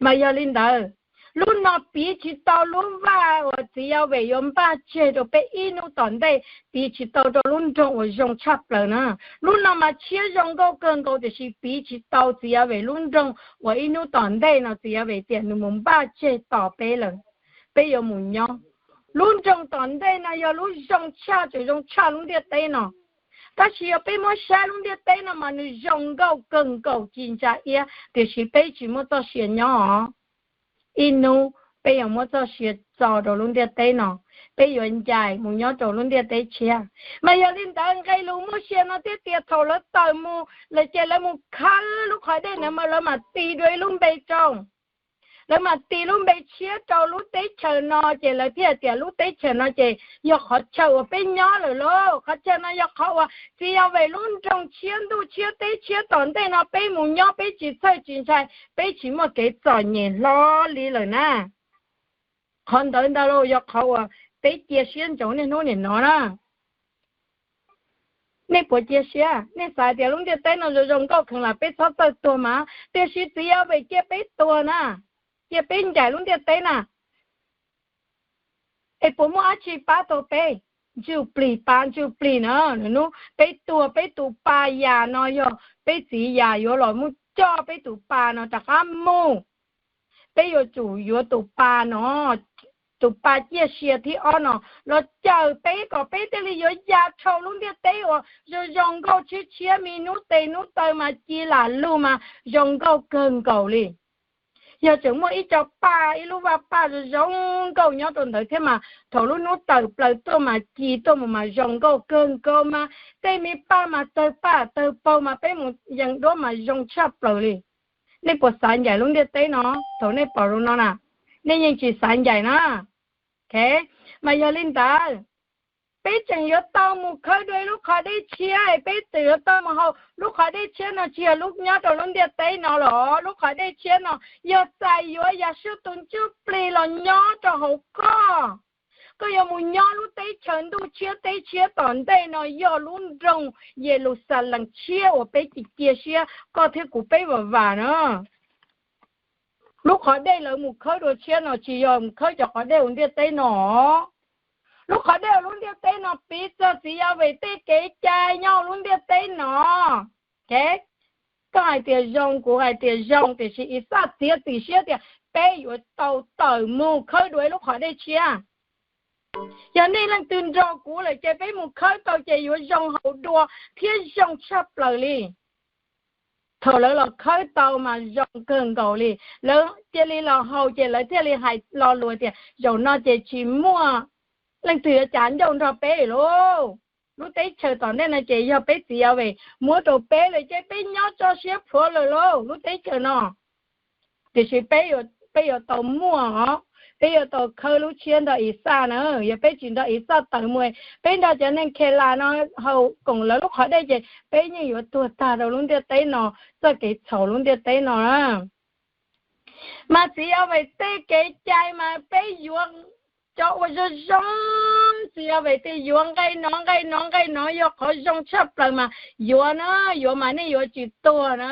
Mas yog li ntawd, lub no piv tsis tau lub vaj uas txiv Yas Vem yuav npaj tseg rau peb ib hnub tom ntej, piv tsis tau rau lub nroog uas zoo tshaj plaws na. Lub no mas tshiab zoo nkauj kawg nkaus tiam sis piv tsis tau txiv Yas Vem lub nroog uas ib hnub tom ntej no txiv Yas Vem tias nws mus npaj tseg tos peb lawm, peb yuav mus nyob. Lub nroog tom ntej no yog lub zoo tshaj, tseem zoo tshaj lub ntiaj teb no. Tab sis yog peb muab saib lub ntiaj teb no mas nws zoo nkauj kawg nkaus ci ntsa iab, tiam sis peb tsis muaj txoj sia nyob os. Ib hnub peb yuav muab txoj sia txo rau lub ntiaj teb no, peb yuav ncaim mus nyob rau lub ntiaj teb tshiab. Mas yog li ntawd nqe lus muaj sia no thiaj tias thaum lawv tawm mus lawm ces lawv mus khawb lub qhov dej ntawd mas lawv mam tis dua ib lub npe rau Lawv mam tis lub npe tshiab rau lub teb chaws no ces lawv thiaj tias lub teb chaws no ces yog qhov chaw uas peb nyob lawm lauj. Qhov chaw no yog qhov uas txiv Yas Vees lub nroog tshiab ntuj tshiab teb tshiab tom ntej no peb mus nyob peb tsis txhawj tsis ntshai, peb tsis muaj kev txom nyem hlo li lawm na. Qhov ntawd ntag lauj yog qhov uas peb cia siab ntsoov niaj hnub nim no na. Nej puas cia siab? Nej xav tias lub ntiaj teb no zoo zoo nkauj kheev los peb txhob txawj tuag mas, tiam sis txiv Yas Vees cia peb tuag na, cia peb ncaim lub ntiaj teb na. Es puas muaj dab tsi pab tau peb? Ntsuj plig pab ntsuj plig na. Nws nub peb tuag peb tus pa yas no yog peb txiv yas yuav los mus coj peb tus pa no rov qab mus. Peb yuav tsum yuav tus pa no, tus pa ciaj sia thib ob no los cawm peb kom peb thiaj li yuav ya dhau lub ntiaj teb uas zoo zoo nkauj tshiab tshiab, me hnub tes hnub taw mas ci lam lug mas zoo nkauj kawg nkaus li. Yog tseem muaj ib co paj, ib lub vaj paj zoo zoo nkauj nyob rau ntawd thiab mas thaum lub hnub tawm plaws tuaj mas ci tuaj mus mas zoo nkauj kawg nkaus mas tej me paj mas tawg paj tawg paug mas peb mus yees duab mas zoo tshaj plaws li. Nej puas xav ncaim lub ntiaj teb no? Thaum nej pom zoo no na, nej yeej tsis xav ncaim na. Mas yog li ntawd, peb tseem yuav tau mus khawb dua ib lub qhov dej tshiab, peb tseem yuav tau mus haus lub qhov dej tshiab no, tsis yog lub nyob rau lub ntiaj teb no los. Lub qhov dej tshiab no yog txais yuav Yas Xus tus ntsuj plig los nyob rau hauv koj. Koj yuav mus nyob lub teb chaws ntuj tshiab teb tshiab tom ntej no, yog lub nroog Yes Lus Xas Lees tshiab uas peb cia siab koj thiab kuv peb vam vam na. Lub qhov dej lawv mus khawb dua tshiab no tsis yog mus khawb cov qhov dej hauv ntiaj teb no. Lub qhov dej hauv lub ntiaj teb no piv txog txiv Yas Vees tej kev cai nyob hauv lub ntiaj teb no. Koj hais tias zoo, kuv hais tias zoo, tiam sis Ixaj txiav txim siab tias peb yuav tau tawm mus khawb dua ib lub qhov dej tshiab. Yog nej leej twg nrog kuv lawm ces peb mus khawb tau ces yuav zoo haus dua thiab zoo tshaj plaws li. Thaum lawv los khawb tau mas zoo kawg nkaus li, lawv cia li los haus ces lawv thiaj li hais lo lus tias zaum no ces tsis muaj leej twg yuav cav ncauj nrog peb lauj. Lub teb chaws tom ntej no ces yog peb txiv Yas Vees muab rau peb lawm ces peb nyob tso siab plhuav lawm lauj lub teb chaws no. Tiam sis peb yuav tau muaj os, peb yuav tau khawb lub tshiab nrog Ixaj na. Yog peb tsis nrog Ixaj tawm mus, peb nrog cov neeg Khelas no haus koom lawv lub qhov dej ces peb yeej yuav tuag tag rau lub ntiaj teb no, txoj kev txhaum lub ntiaj teb no na. Mas txiv Yas Vees tej kev cai mas peb yuav cov uas zoo zoo, txiv Yas Veis tias yuav nqe no nqe no nqe no yog qhov zoo tshaj plaws mas yuav na, yuav mas nej yuav tsis tuag na.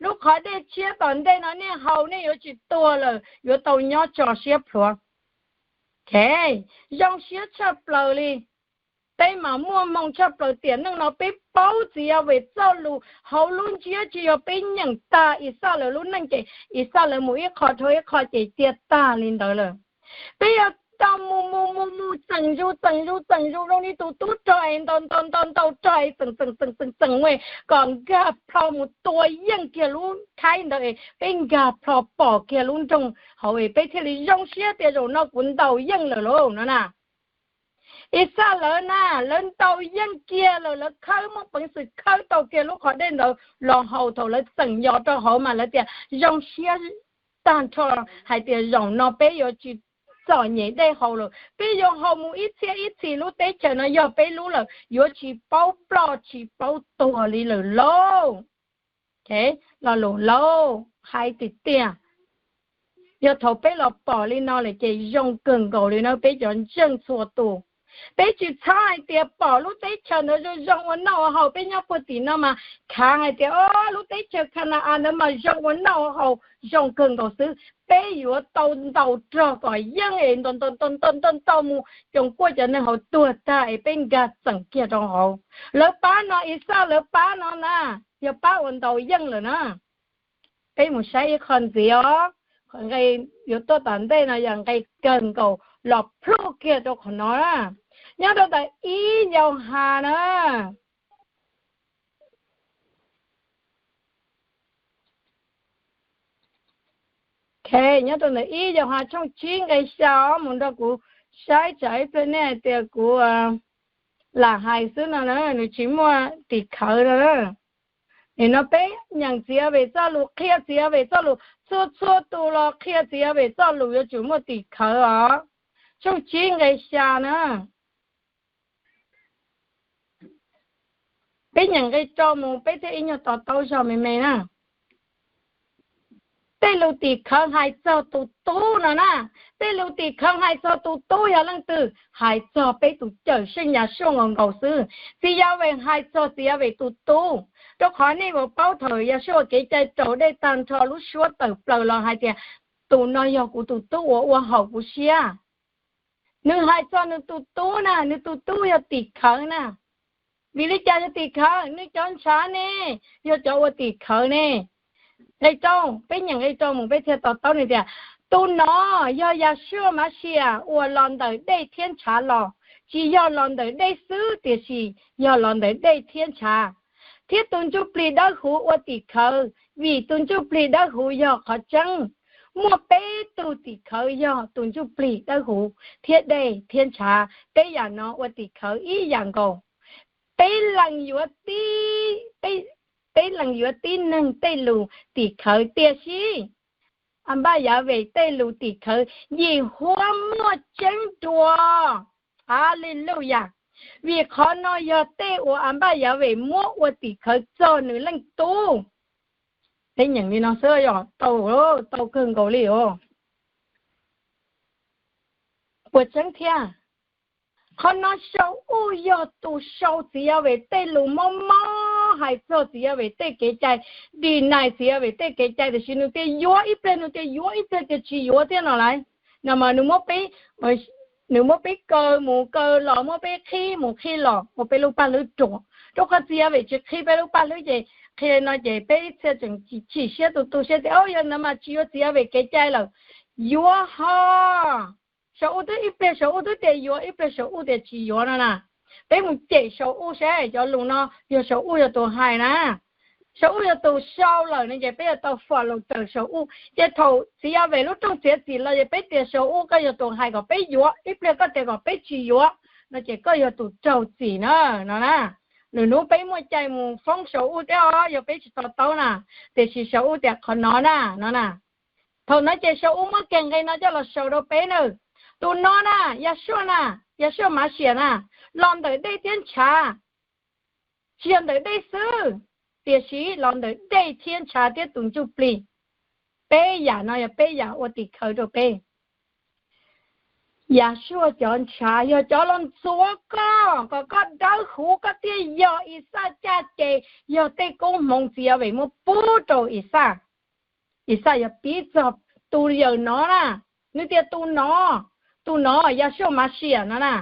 Lub qhov dej tshiab tom ntej no nej haus nej yuav tsis tuag lawm, yuav tau nyob tso siab plhuav. Zoo siab tshaj plaws li. Peb mas muaj hmoo tshaj plaws tiam neej no peb paub txiv Yas Veis txoj lus hauv lub ntsiab, tsis yog peb nyeem tag Ixaj lawv lub neej ces Ixaj lawv mus ib qho dhau ib qho ces cia tag li ntawd lawm. Peb yuav tau mus mus mus mus txeem zus txeem zus txeem zus zoo li tus tub rog es ntaus ntaus ntaus ntaus rog es txeem txeem txeem txeem txeem mus kom nkag plho mus tua yeej kiag lub khaib ntawd es peb nkag plho pom kiag lub nroog hauv es peb thiaj li zoo siab tias zaum no kuv ntaus yeej lawm lauj no na. Ixaj lawv na, lawv ntaus yeej kiag lawm, lawv khawb muaj peev xwm khawb tau kiag lub qhov dej ntawd los haus. Thaum lawv txeem yos rau hauv mas lawv tias zoo siab tag nrho hais tias zaum no peb yuav tsis txom nyem dej haus lawm, peb yuav haus mus ib txhiab ib txhis lub teb chaws no yog peb lub lawm, yuav tsis paub ploj tsis paub tuag li lawm lauj. Lo lus lauj hais tiag tiag. Yog thaum peb los pom li no lawm ces zoo kawg nkaus li na peb cov ntseeg txhua tus. Peb tsis txhob hais tias pom lub teb chaws ntawd zoo zoo ua noj ua haus, peb nyob puag tim no mas khav hais tias o lub teb chaws Khana-as ntawd mas zoo ua noj ua haus zoo kawg nkaus xwb. Peb yuav tau ntaus rog kom yeej es ntaus ntaus ntaus ntaus ntaus mus coos kuaj cov neeg hauv tuag tag es peb nkag txeem kiag rau hauv. Lawv pab no, Ixaj lawv pab no na, yog pab uas ntaus yeej lawm na. Peb mus saib ib qho ntxiv os, nqe yuav tuaj tom ntej no yog nqe kawg nkaus los plhuj kiag rau qhov no na. Nyob rau ntawm ib Yauhas na. Nyob rau ntawm ib Yauhas tshooj tsib nqe xya os, mus nrog kuv saib tsam ib pliag nej hais tias kuv lam hais xwb no na, nws tsis muaj tim khawv no na. Nim no peb nyeem txiv Yas Ves txoj lus, qhia txiv Yas Ves txoj lus, txhua txhua tus los qhia txiv Yas Ves txoj lus yuav tsum muaj tim khawv os. Tshooj tsib nqe xya na. Peb nyeem nqe rau mus peb thiaj ib nyuag to taub zog me me na. Tej lus tim khawv hais txog tus tub no na. Tej lus tim khawv hais txog tus tub yog leej twg? Hais txog peb tus Cawmseej Yasua nkaus nkaus xwb. Txiv Yas Ves hais txog txiv Yas Ves tus tub, rau qhov nej puas paub thaum Yasua kev cai raus dej tag nrho lub suab tawm plaws los hais tias, tus no yog kuv tus tub uas ua haum kuv siab. Nws hais txog nws tus tub na, nws tus tub yog tim khawv na. Vim li cas yog tim khawv? Nej cov ntshav ne, yog cov ua tim khawv ne. Nqe rau, peb nyeem nqe rau mus peb thiaj to taub nws tias, tus no yog Yasua Masias uas los ntawm dej thiab ntshav los, tsis yog los ntawm dej xwb tiam sis yog los ntawm dej thiab ntshav, thiab tus ntsuj plig dawb huv ua tim khawv, vim tus ntsuj plig dawb huv yog qhov tseeb. Muaj peb tug tim khawv yog tus ntsuj plig dawb huv thiab dej thiab ntshav. Peb yam no ua tim khawv ib yam nkaus. Peb lees yuav tib, peb lees yuav tib neeg tej lus tim khawv tiam sis Anpaj Yas Ves tej lus tim khawv yim huab muaj tseeb dua. Haleluyas. Vim qhov no yog tej uas Anpaj Yas Ves muab ua tim khawv txog nws leej tub. Peb nyeem li no xwb yog tau, tau kawg nkaus li os. Puas tseeb thiab? Qhov no Sau Uj yog tus sau txiv Yas Ves tej lus mob mob hais txog txiv Yas Ves tej kev cai, deny txiv Yas Ves tej kev cai, tiam sis nws tias yuav ib pliag, nws tias yuav ib pliag, tias tsis yuav thiab no lauj. No mas nws muab peb, nws muab peb kaw mus kaw los, muab peb qhib mus qhib los ua peb lub paj hlwb ruam, rau qhov txiv Yas Ves tsis qhib peb lub paj hlwb ces qhia no ces peb txhia tseem chim siab tu tu siab tias, o, yog no mas tsis yuav txiv Yas Ves kev cai lawm. Yuav ho. Sau Uj twb ib pliag Sau Uj twb tias yuav, ib pliag Sau Uj tias tsis yuav no na. Peb mus cem Sau Uj saib, cov lus no yog Sau Uj yog tus hais na. Sau Uj yog tus sau lawm no ces peb yuav tau follow raws Sau Uj. Ces thaum txiv Yas Ves lub rooj txiav txim los ces peb tias Sau Uj koj yog tus hais kom peb yuav, ib pliag koj tias kom peb tsis yuav no ces koj yog tus raug txim na, no na. Lwm hnub peb muaj cai mus foob Sau Uj thiab os, yog peb tsis to taub na. Tiam sis Sau Uj tias qhov no na, no na. Thaum no ces Sau Uj muab kiag nqe no coj los sau rau peb na. Tus no na, Yasua na, Yasua Masias na, los ntawm dej thiab ntshav, tsis yog ntawm dej xwb, tiam sis los ntawm dej thiab ntshav thiab tus ntsuj plig. Peb yam no yog peb yam ua tim khawv rau peb. Yasua cov ntshav yog cov los ntxuav koj kom koj dawb huv, koj thiaj yog Ixaj caj ces yog tej koob hmoov txiv Yas Ves muab pub rau Ixaj. Ixaj yog piv txog tus yawm no na, nws tias tus no, tus no Yasua Masias no na.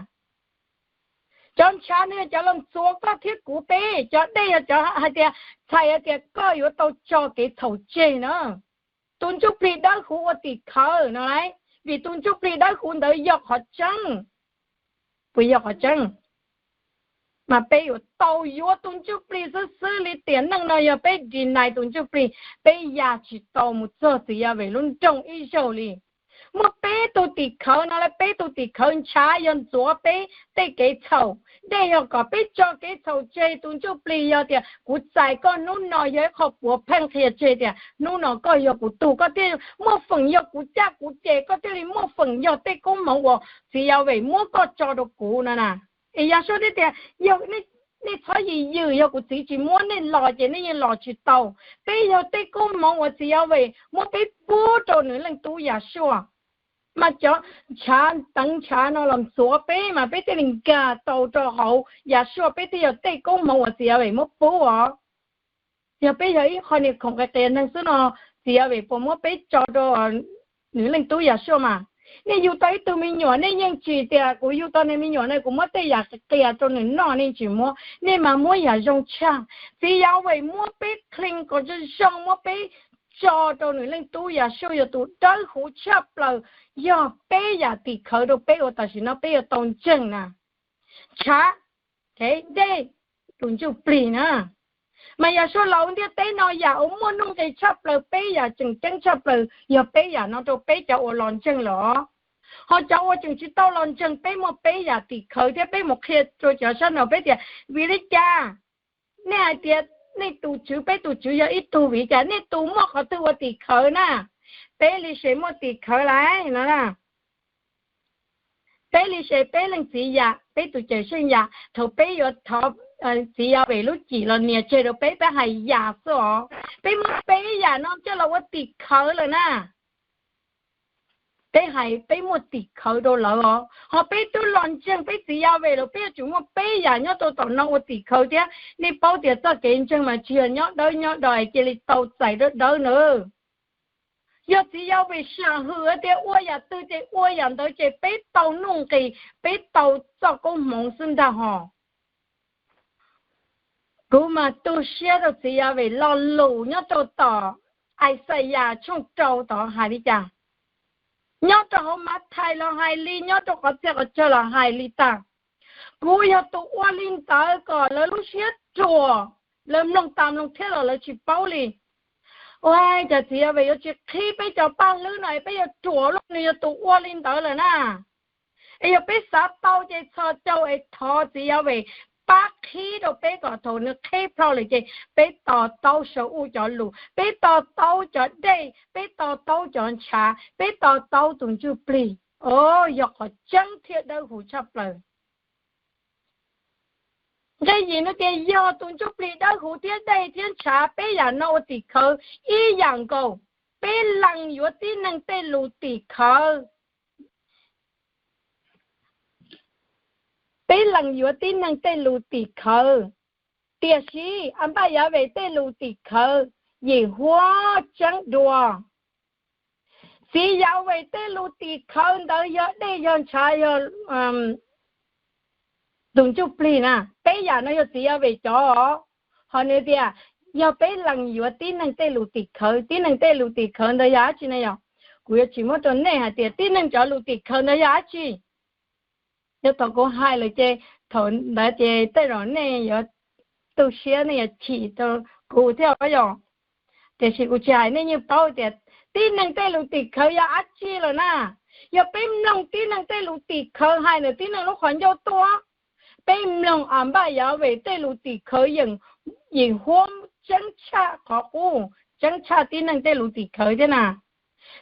Cov ntshav no yog cov los ntxuav koj thiab kuv peb, cov dej yog cov hais tias, txhais hais tias koj yuav tau tso kev txhaum tseg na. Tus ntsuj plig dawb huv ua tim khawv no lauj, vim tus ntsuj plig dawb huv ntawd yog qhov tseeb. Puas yog qhov tseeb? Mas peb yuav tau yuav tus ntsuj plig xwb xwb li. Tiam neej no yog peb deny tus ntsuj plig, peb ya tsis tau mus txog txiv Yas Ves lub nroog ib zaug li. Muaj peb tug tim khawv no lauj, peb tug tim khawv ntshav yog ntxuav peb tej kev txhaum. Dej yog kom peb tso kev txhaum tseg, tus ntsuj plig yog tias kuv txais koj hnub no yog ib qho puav pheej qhia tseg tias hnub no koj yog kuv tug, koj thiaj muaj feem yog kuv caj kuv ces, koj thiaj li muaj feem yog tej koob hmoov uas txiv Yas Ves muab koj tso rau kuv no na. Es Yasua thiaj tias, yog nej txhob yws yws, yog kuv txiv tsis muab nej los ces nej yeej los tsis tau. Peb yog tej koob hmoov uas txiv Yas Ves muab peb pub rau nws leej tub Yasua. Mas cov ntshav teev ntshav no los ntxuav peb mas peb thiaj li nkag tau rau hauv Yasua, peb thiaj yog tej koob hmoov uas txiv Yas Ves muab pub os. Yog peb yog ib qho niag khoom qias qias neeg xwb no, txiv Yas Ves puas muab peb tso rau nws leej tub Yasua mas? Nej yug tau ib tug me nyuam nej yeej tsis tias kuv yug tau niag me nyuam no kuv muab tej yam qias rau nws noj, nej tsis muab, nej mas muab yam zoo tshaj. Txiv Yas Ves muab peb clean kom zoo zoo, muab peb tso rau nws leej tub Yasua yog tus dawb huv tshaj plaws. Yog peb yam tim khawv rau peb uas tam sim no peb yuav tau ntseeg na. Ntshav, dej, tus ntsuj plig na. Mas Yasua los ua ntiaj teb no yam uas muaj nuj nqis tshaj plaws, peb yam tseem ceeb tshaj plaws yog peb yam no rau peb cov uas los ntseeg los. Ho cov uas tseem tsis tau los ntseeg, peb muaj peb yam tim khawv thiab peb mus qhia rau cov sab no peb tias, vim li cas nej hais tias nej tus tswv, peb tus tswv yog ib tug vim li cas? Nej tus muaj qhov twg ua tim khawv na? Peb li se muaj tim khawv lawm no na. Peb li se peb leej txiv Yaj, peb tus cawm seej Yaj, thaum peb yuav thov txiv Yaj Vem lub cim los nias tseg rau peb, peb hais Yaj xwb os. Peb muab peb yam no coj los ua tim khawv lawm na. Peb hais peb muaj tim khawv rau lawv os, ho peb twb los ntseeg peb txiv Yaj Vem lawm, peb yuav tsum muaj peb yam nyob rau tom no ua tim khawv thiab. Nej paub tias txoj kev ntseeg mas tsis yog nyob dawb nyob do cia li tau txais dawb dawb na. Yog txiv Yaj Vem sam hwm tias ua yam twg ces ua yam ntawd ces peb tau nuj nqis, peb tau txoj koob hmoov xwb ntag hos. Kuv mas tu siab rau txiv Yaj Vem lo lus nyob rau tom Ixayas tshooj rau tod hais li cas, nyob rau hauv Mathais los hais li, nyob rau qhov txhia qhov chaw los hais li tag. Kuv yog tus ua li ntawd kom lawv lub siab ruam, lawv mloog tas mloog thiab los lawv tsis paub li. Ua cas txiv Yaj Vem yuav tsis qhib peb cov paj hlwb no es peb yuav ruam luaj, nws yog tus ua li ntawd lawm na. Es yog peb xav tau ces txhos caug es thov txiv Yaj Vem pab qhib rau peb kom thaum nws qhib plho lawm ces peb to taub Saum Ub cov lus, peb to taub cov dej, peb to taub cov ntshav, peb to taub tus ntsuj plig. O, yog qhov tseeb thiab dawb huv tshaj plaws. Nqe yim no tias yog tus ntsuj plig dawb huv thiab dej thiab ntshav, peb yam no ua tim khawv ib yam nkaus. Peb lees yuav tib neeg tej lus tim khawv. Peb lees yuav tib neeg tej lus tim khawv, tiam sis Anpaj Yaj Vem tej lus tim khawv yim huab tseeb dua. Txiv Yaj Vem tej lus tim khawv ntawd yog dej yog ntshav yog tus ntsuj plig na, peb yam no yog txiv Yaj Vem cov. Ho nws tias yog peb lees yuav tib neeg tej lus tim khawv, tib neeg tej lus tim khawv ntawd yog dab tsi na yog? Kuv yuav tsis muab rau nej hais tias tib neeg cov lus tim khawv ntawd yog dab tsi. Yog thaum kuv hais lawm ces thaum ntawd ces tej zaum nej yuav tu siab, nej yuav chim rau kuv thiab yog. Tiam sis kuv tsis hais, nej yeej paub tias tib neeg tej lus tim khawv yog dab tsi lawm na. Yog peb mloog tib neeg tej lus tim khawv hais ntawm tib neeg lub qhov ncauj tuaj, peb mloog Anpaj Yaj Vem tej lus tim khawv yeej yim huab tseeb tshaj qhov qub, tseeb tshaj tib neeg tej lus tim khawv thiab na.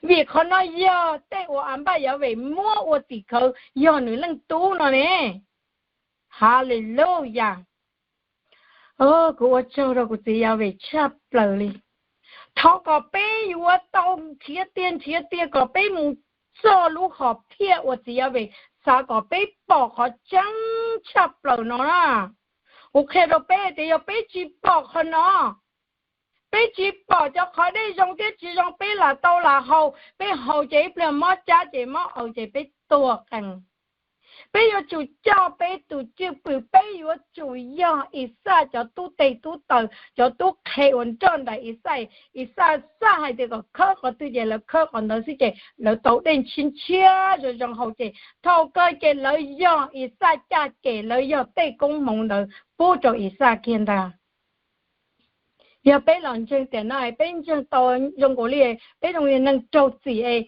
Vim qhov no yog tej uas Anpaj Yaj Vem muab ua tim khawv yog nws leej tub no ne. Haleluyas. Kuv ua tsaug rau kuv txiv Yaj Vem tshaj plaws li. Thov kom peb yuav tau nrhiav tiag nrhiav tiag kom peb mus txog lub hom phiaj uas txiv Yaj Vem xav kom peb pom qhov tseeb tshaj plaws no na. Kuv qhia rau peb tias yog peb tsis pom qhov no, peb tsis pom cov qhov dej zoo thiab tsis zoo, peb lam tau lam haus, peb haus ces ib pliag mob cab ces mob aws ces peb tuag qees. Peb yuav tsum coj peb tus cwj pwm, peb yuav tsum yog Ixaj cov tub teg tub taw, cov tub qhe uas nroj nraim Ixaj. Ixaj xaj hais tias kom khawb qhov twg ces lawv khawb qhov ntawd xwb ces lawv tau dej ntshiab ntshiab zoo zoo haus ces thaum kawg ces lawv yog Ixaj caj ces lawv yog tej koob hmoov ntawd pub rau Ixaj kiag ntag. Yog peb los ntseeg tiam no es peb ntseeg tau zoo nkaus li peb zoo li neeg raug txim es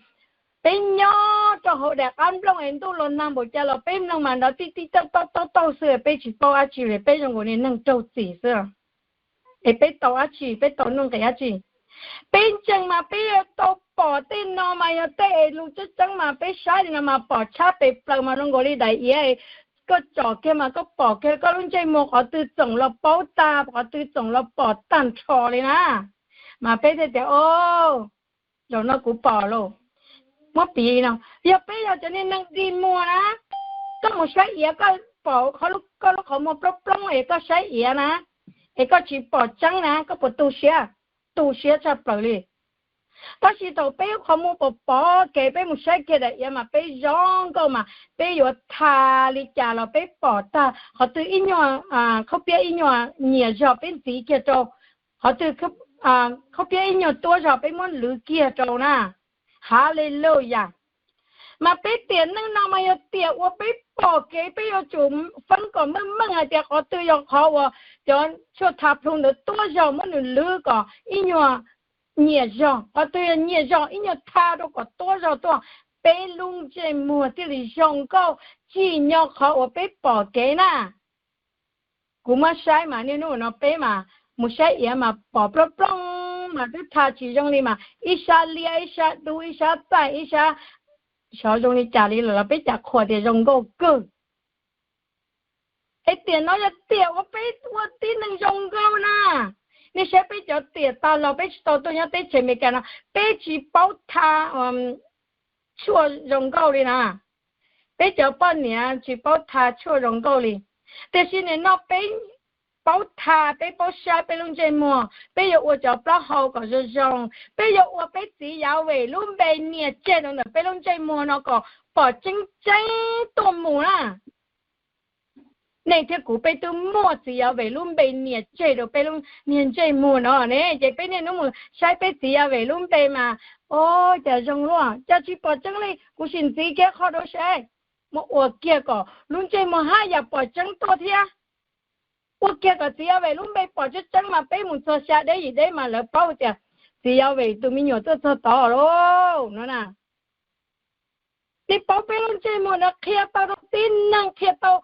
peb nyob rau hauv daim qab nplooj es ntuj los nag npaum cas los peb mloog mas nrov tij tij taug taug taug taug xwb, peb tsis paub dab tsi li, peb zoo nkaus li neeg raug txim xwb. Es peb tau dab tsi, peb tau nuj nqis dab tsi? Peb ntseeg mas peb yuav tau pom tej no mas yog tej es lus tseeb tseeb mas peb saib li no mas pom tshab pes plaws mas zoo nkaus li daim iav, koj tsom kiag mas koj pom kiag koj lub ntsej muag qhov twg txoom los paub tag, qhov twg txoom los pom tag nrho li na. Mas peb thiaj tias, o, zaum no kuv pom lauj. Muab piv no, yog peb yog cov niag neeg dig muag na, koj mus saib iav koj pom koj lub qhov muag ploob ploob es koj saib iav na, es koj tsis pom tseeb na, koj puas tu siab? Tu siab tshaj plaws li. Tab sis thaum peb qhov muag pom pom kev peb mus saib kiag daim iav mas peb zoo nkauj mas peb yuav tha li cas los peb pom tag. Qhov twg ib nyuag khaub piab ib nyuag nyias zog peb ntxiv kiag rau, qhov twg khaub piab ib nyuag tuab zog peb muab lwv kiag rau na. Haleluyas. Mas peb tiam neej no mas yog tiam uas peb pom kev, peb yuav tsum feeb kom meej meej hais tias qhov twg yog qhov uas cov tshuaj tha plhu ntawd tuab zog muab nws lwv kom ib nyuag nyias zog, qhov twg yog nyias zog ib nyuag tha rau kom tuab zog tuaj, peb lub ntsej muag thiaj li zoo nkauj tsim nyog qhov uas peb pom kev na. Kuv muab saib mas niaj hnub no peb mas mus saib iav mas pom plooj plooj mas twb tha tsis zoo li mas ib sab liab ib sab dub ib sab txaij ib sab xyov zoo li cas li lawm los peb cas qhuas tias zoo nkauj kawg. Es tiam no yog tiam uas peb ua tib neeg zoo nkauj na. Nej saib peb cov tiam tas los peb tsis tau tuaj nyob teb chaws Amelikas no, peb tsis paub tha tshuaj zoo nkauj li na. Peb cov poj niam tsis paub tha tshuaj zoo nkauj li. Tiam sis nim no peb paub tha, peb paub saib peb lub ntsej muag, peb yuav ua cov plaub hau kom zoo zoo, peb yuav ua peb txiv Yahweh lub npe nias tseg rau ntawm peb lub ntsej muag no kom pom tseeb tseeb tuaj mus na. Nej thiab kuv peb twb muaj txiv Yahweh lub npe nias tseg rau peb lub niag ntsej muag no ne, ces peb niaj hnub mus saib peb txiv Yahweh lub npe mas, o, cas zoo luaj, cas tsis pom tseeb li, kuv sim ntxiv kiag qhov rau saib. Mus ua kiag kom lub ntsej muag haj yam pom tseeb tuaj thiab. Ua kiag kom txiv Yahweh lub npe pom tseeb tseeb mas peb mus txog xya deb yim deb mas lawv paub tias txiv Yahweh tus me nyuam tuaj txog tod lauj no na. Nej paub peb lub ntsej muag no qhia tau rau tib neeg, qhia tau,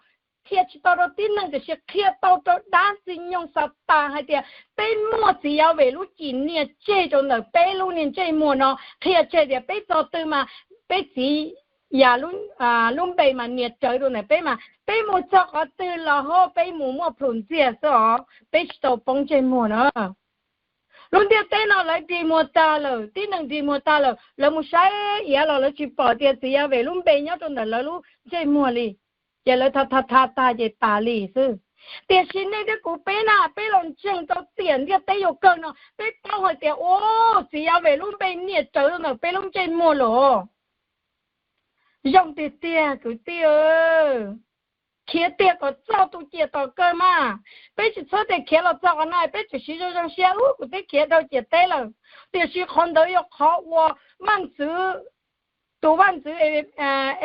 qhia tsis tau rau tib neeg tiam sis qhia tau rau dab ntxwg nyoog Xatas hais tias peb muaj txiv Yahweh lub cim nias tseg rau ntawm peb lub niag ntsej muag no, qhia tseg tias peb txog twg mas peb txiv Yahweh lub npe mas nias rawv rau ntawm peb mas peb mus txog qhov twg los ho peb mus muaj plhus ntxiag xwb os, peb tsis tau poob ntsej muag na. Lub ntiaj teb no lawv dig muag tag lawm, tib neeg dig muag tag lawm, lawv mus saib iav los lawv tsis pom tias txiv Yahweh lub npe nyob rau ntawm lawv lub ntsej muag li, ces lawv tha tha tha tag ces tas li xwb. Tiam sis nej thiab kuv peb na, peb los ntseeg rau tiam ntiaj teb yuav kawg no, peb paub hais tias, u, txiv Yahweh lub npe nias rawv rau ntawm peb lub ntsej muag lawm. Zoo tiag tiag kwv tij, khiav tiag kom txog tus ciam tom kawg mas. Peb tsis txhob tias khiav los txog qhov no peb tseem siv zoo zoo siab, u, kuv twb khiav dhau ciam teb lawm. Tiam sis qhov ntawd yog qhov uas vaj ntxwv, tus vaj ntxwv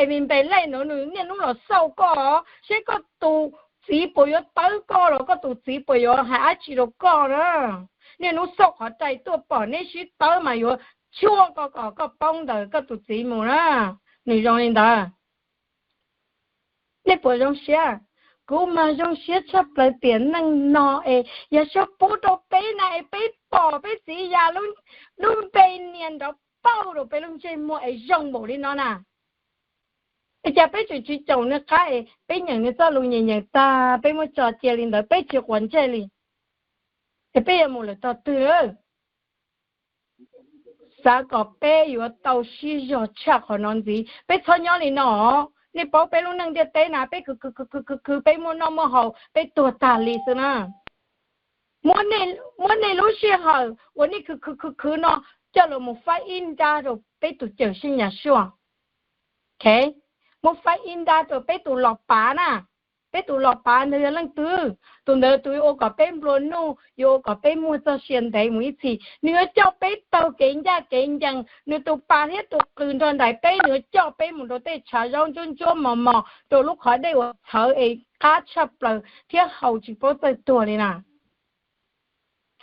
Evinpelej no nws niaj hnub los xauj koj, seb koj tus txiv puas yuav tawb koj los koj tus txiv puas yuav hais dab tsi rau koj na. Niaj hnub xauj qhov rais tuaj pom neb sib tawb mas yuav tshuaj koj kom koj poob ntawm koj tus txiv mus na. Nws zoo li ntawd. Nej puas zoo siab? Kuv mas zoo siab tshaj plaws tiam neej no es yog sab pub rau peb na es peb pom peb txiv Yahweh lub npe nias nrov pauj rau peb lub ntsej muag es zoo npaum li no na. Es cas peb tseem tsis caum nws qab es peb nyeem nws txoj lus nyeem nyeem tag peb muab tso cia li ntawd peb tsis quav ntsej li, es peb yuav mus lawm tog twg? Xav kom peb yuav tau sib zog tshaj qhov no ntxiv, peb txhob nyob li no. Nej paub peb lub neej ntiaj teb na, peb khwv khwv khwv khwv khwv khwv peb muaj noj muaj haus peb tuag tag li xwb na. Muab nej lub sij hawm uas nej khwv khwv khwv khwv no coj los mus faib ib nrab rau peb tus Cawm Seej Yeshua. Muab faib ib nrab rau peb tus los pav na. Peb tus los pav ntawd yog leej twg? Tus ntawd tus yuav ua kom peb nplua nuj, yuav ua kom peb muaj txoj sia ntev mus ib txhis. Nws yuav coj peb taug kev ncaj kev ncees, nws tus pas thiab tus qws nrog nraim peb, nws yuav coj peb mus rau tej tshav zaub ntsuab ntsuab mos mos, rau lub qhov dej uas txhawv es qab tshaj plaws thiab haus tsis paub txawj tuag li na.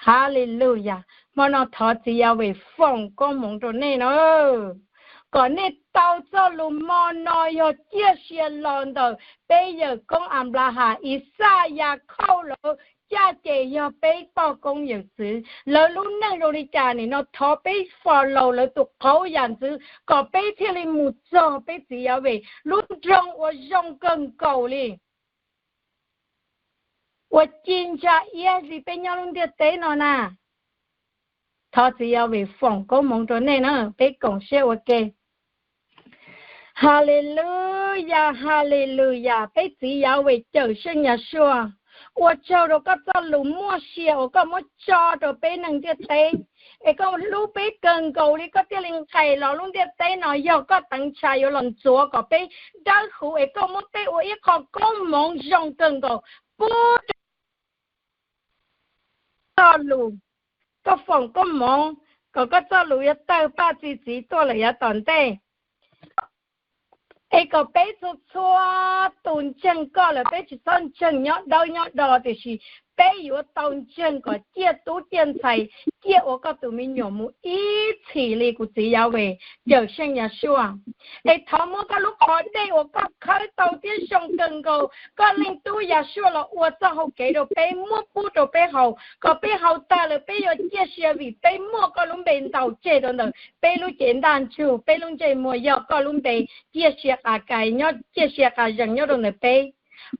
Haleluyas, hmo no thov txiv Yahweh foom koob hmoov rau nej na, kom nej tau txoj lus hmo no yog ciaj sia los ntawm peb yawm koob Anplahas, Ixaj, Yakhauj lawv caj ces yog peb poj koob yawm txwv. Lawv lub neej zoo li cas nim no thov peb follow lawv tus qauv yam ntxwv kom peb thiaj li mus txog peb txiv Yahweh lub nroog uas zoo kawg nkaus li, uas ci ntsa iab li peb nyob lub ntiaj teb no na. Thov txiv Yahweh foom koob hmoov rau nej na, peb koom siab ua ke. Haleluyas, haleluyas, peb txiv Yahweh Cawm Seej Yeshua, ua tsaug rau koj txoj lus muaj sia uas koj muab tso rau peb neeg ntiaj teb, es koj hlub peb kawg nkaus li koj thiaj li nqes los lub ntiaj teb no, yog koj teev ntshav yuav los ntxuav kom peb dawb huv, es koj muab peb ua ib qho koob hmoov zoo kawg nkaus pub rau txoj lus. Koj foom koob hmoov kom koj txoj lus yuav tawg paj txi txiv tuaj lawm yav tom ntej, es kom peb txhua txhua tus ntseeg koj lawm, peb tsis txhob ntseeg nyob dawb nyob do, tiam sis peb yuav tau ntseeg kom ciaj tub ciaj ntxhais, ciaj ua koj tus me nyuam mus ib txhis li kuv txiv Yahweh, Cawmseej Yahshua. Es thov muab koj lub qhov dej uas koj khawb tau thiab zoo kawg nkaus koj Leej Tub Yahshua los ua txoj hau kev rau peb, muab pub rau peb haus, kom peb haus tag lawm peb yuav ciaj sia vim peb muaj koj lub npe ntaus tseg rau ntawm peb lub cev ntaj ntsug, peb lub ntsej muag yog koj lub npe ciaj sia qas kais nyob, ciaj sia qas zees nyob rau ntawm peb.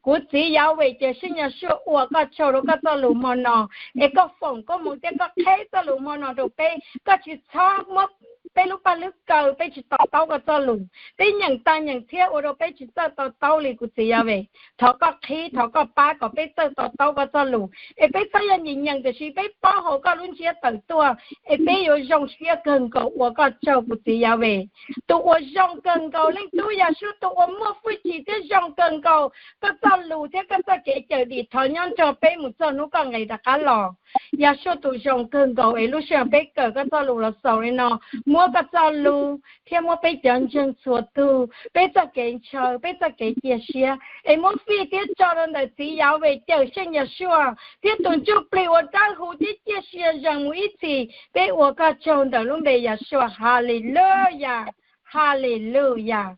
Kuv txiv Yahweh, Cawmseej Yahshua, ua koj tsaug rau koj txoj lus hmo no, es koj foom koob hmoov thiab koj qheb txoj lus hmo no rau peb. Koj tsis txhob muab peb lub paj lub kaw, peb tsis to taub koj txoj lus, peb nyeem tag nyeem thiab ua rau peb tsis txawj to taub li kuv txiv Yahweh. Thov koj qhib, thov koj pab kom peb txawj to taub koj txoj lus, es peb txhob yog nyeem nyeem tiam sis peb paub hauv koj lub ntsiab tawm tuaj, es peb yuav zoo siab kawg nkaus ua koj tsaug kuv txiv Yahweh. Tus uas zoo kawg nkaus, Leej Tub Yahshua tus uas muaj hwj chim thiab zoo kawg nkaus, koj txoj lus thiab koj txoj kev cawm dim thov nyob nrog peb mus txog hnub koj nqis rov qab los. Yahshua tus zoo kawg nkaus, es lub sij hawm peb kawm koj txoj lus los xaus li no, muab koj txoj lus thiab muab peb cov ntseeg txhua tug, peb txoj kev ntshaw, peb txoj kev cia siab, es muab fij thiab tso rau ntawm txiv Yahweh, Cawmseej Yahshua, thiab tus Ntsuj Plig uas dawb huv thiab ciaj sia zees mus ib txhis. Peb ua koj tsaug ntawm lub npe Yahshua. Hallelujah, Hallelujah.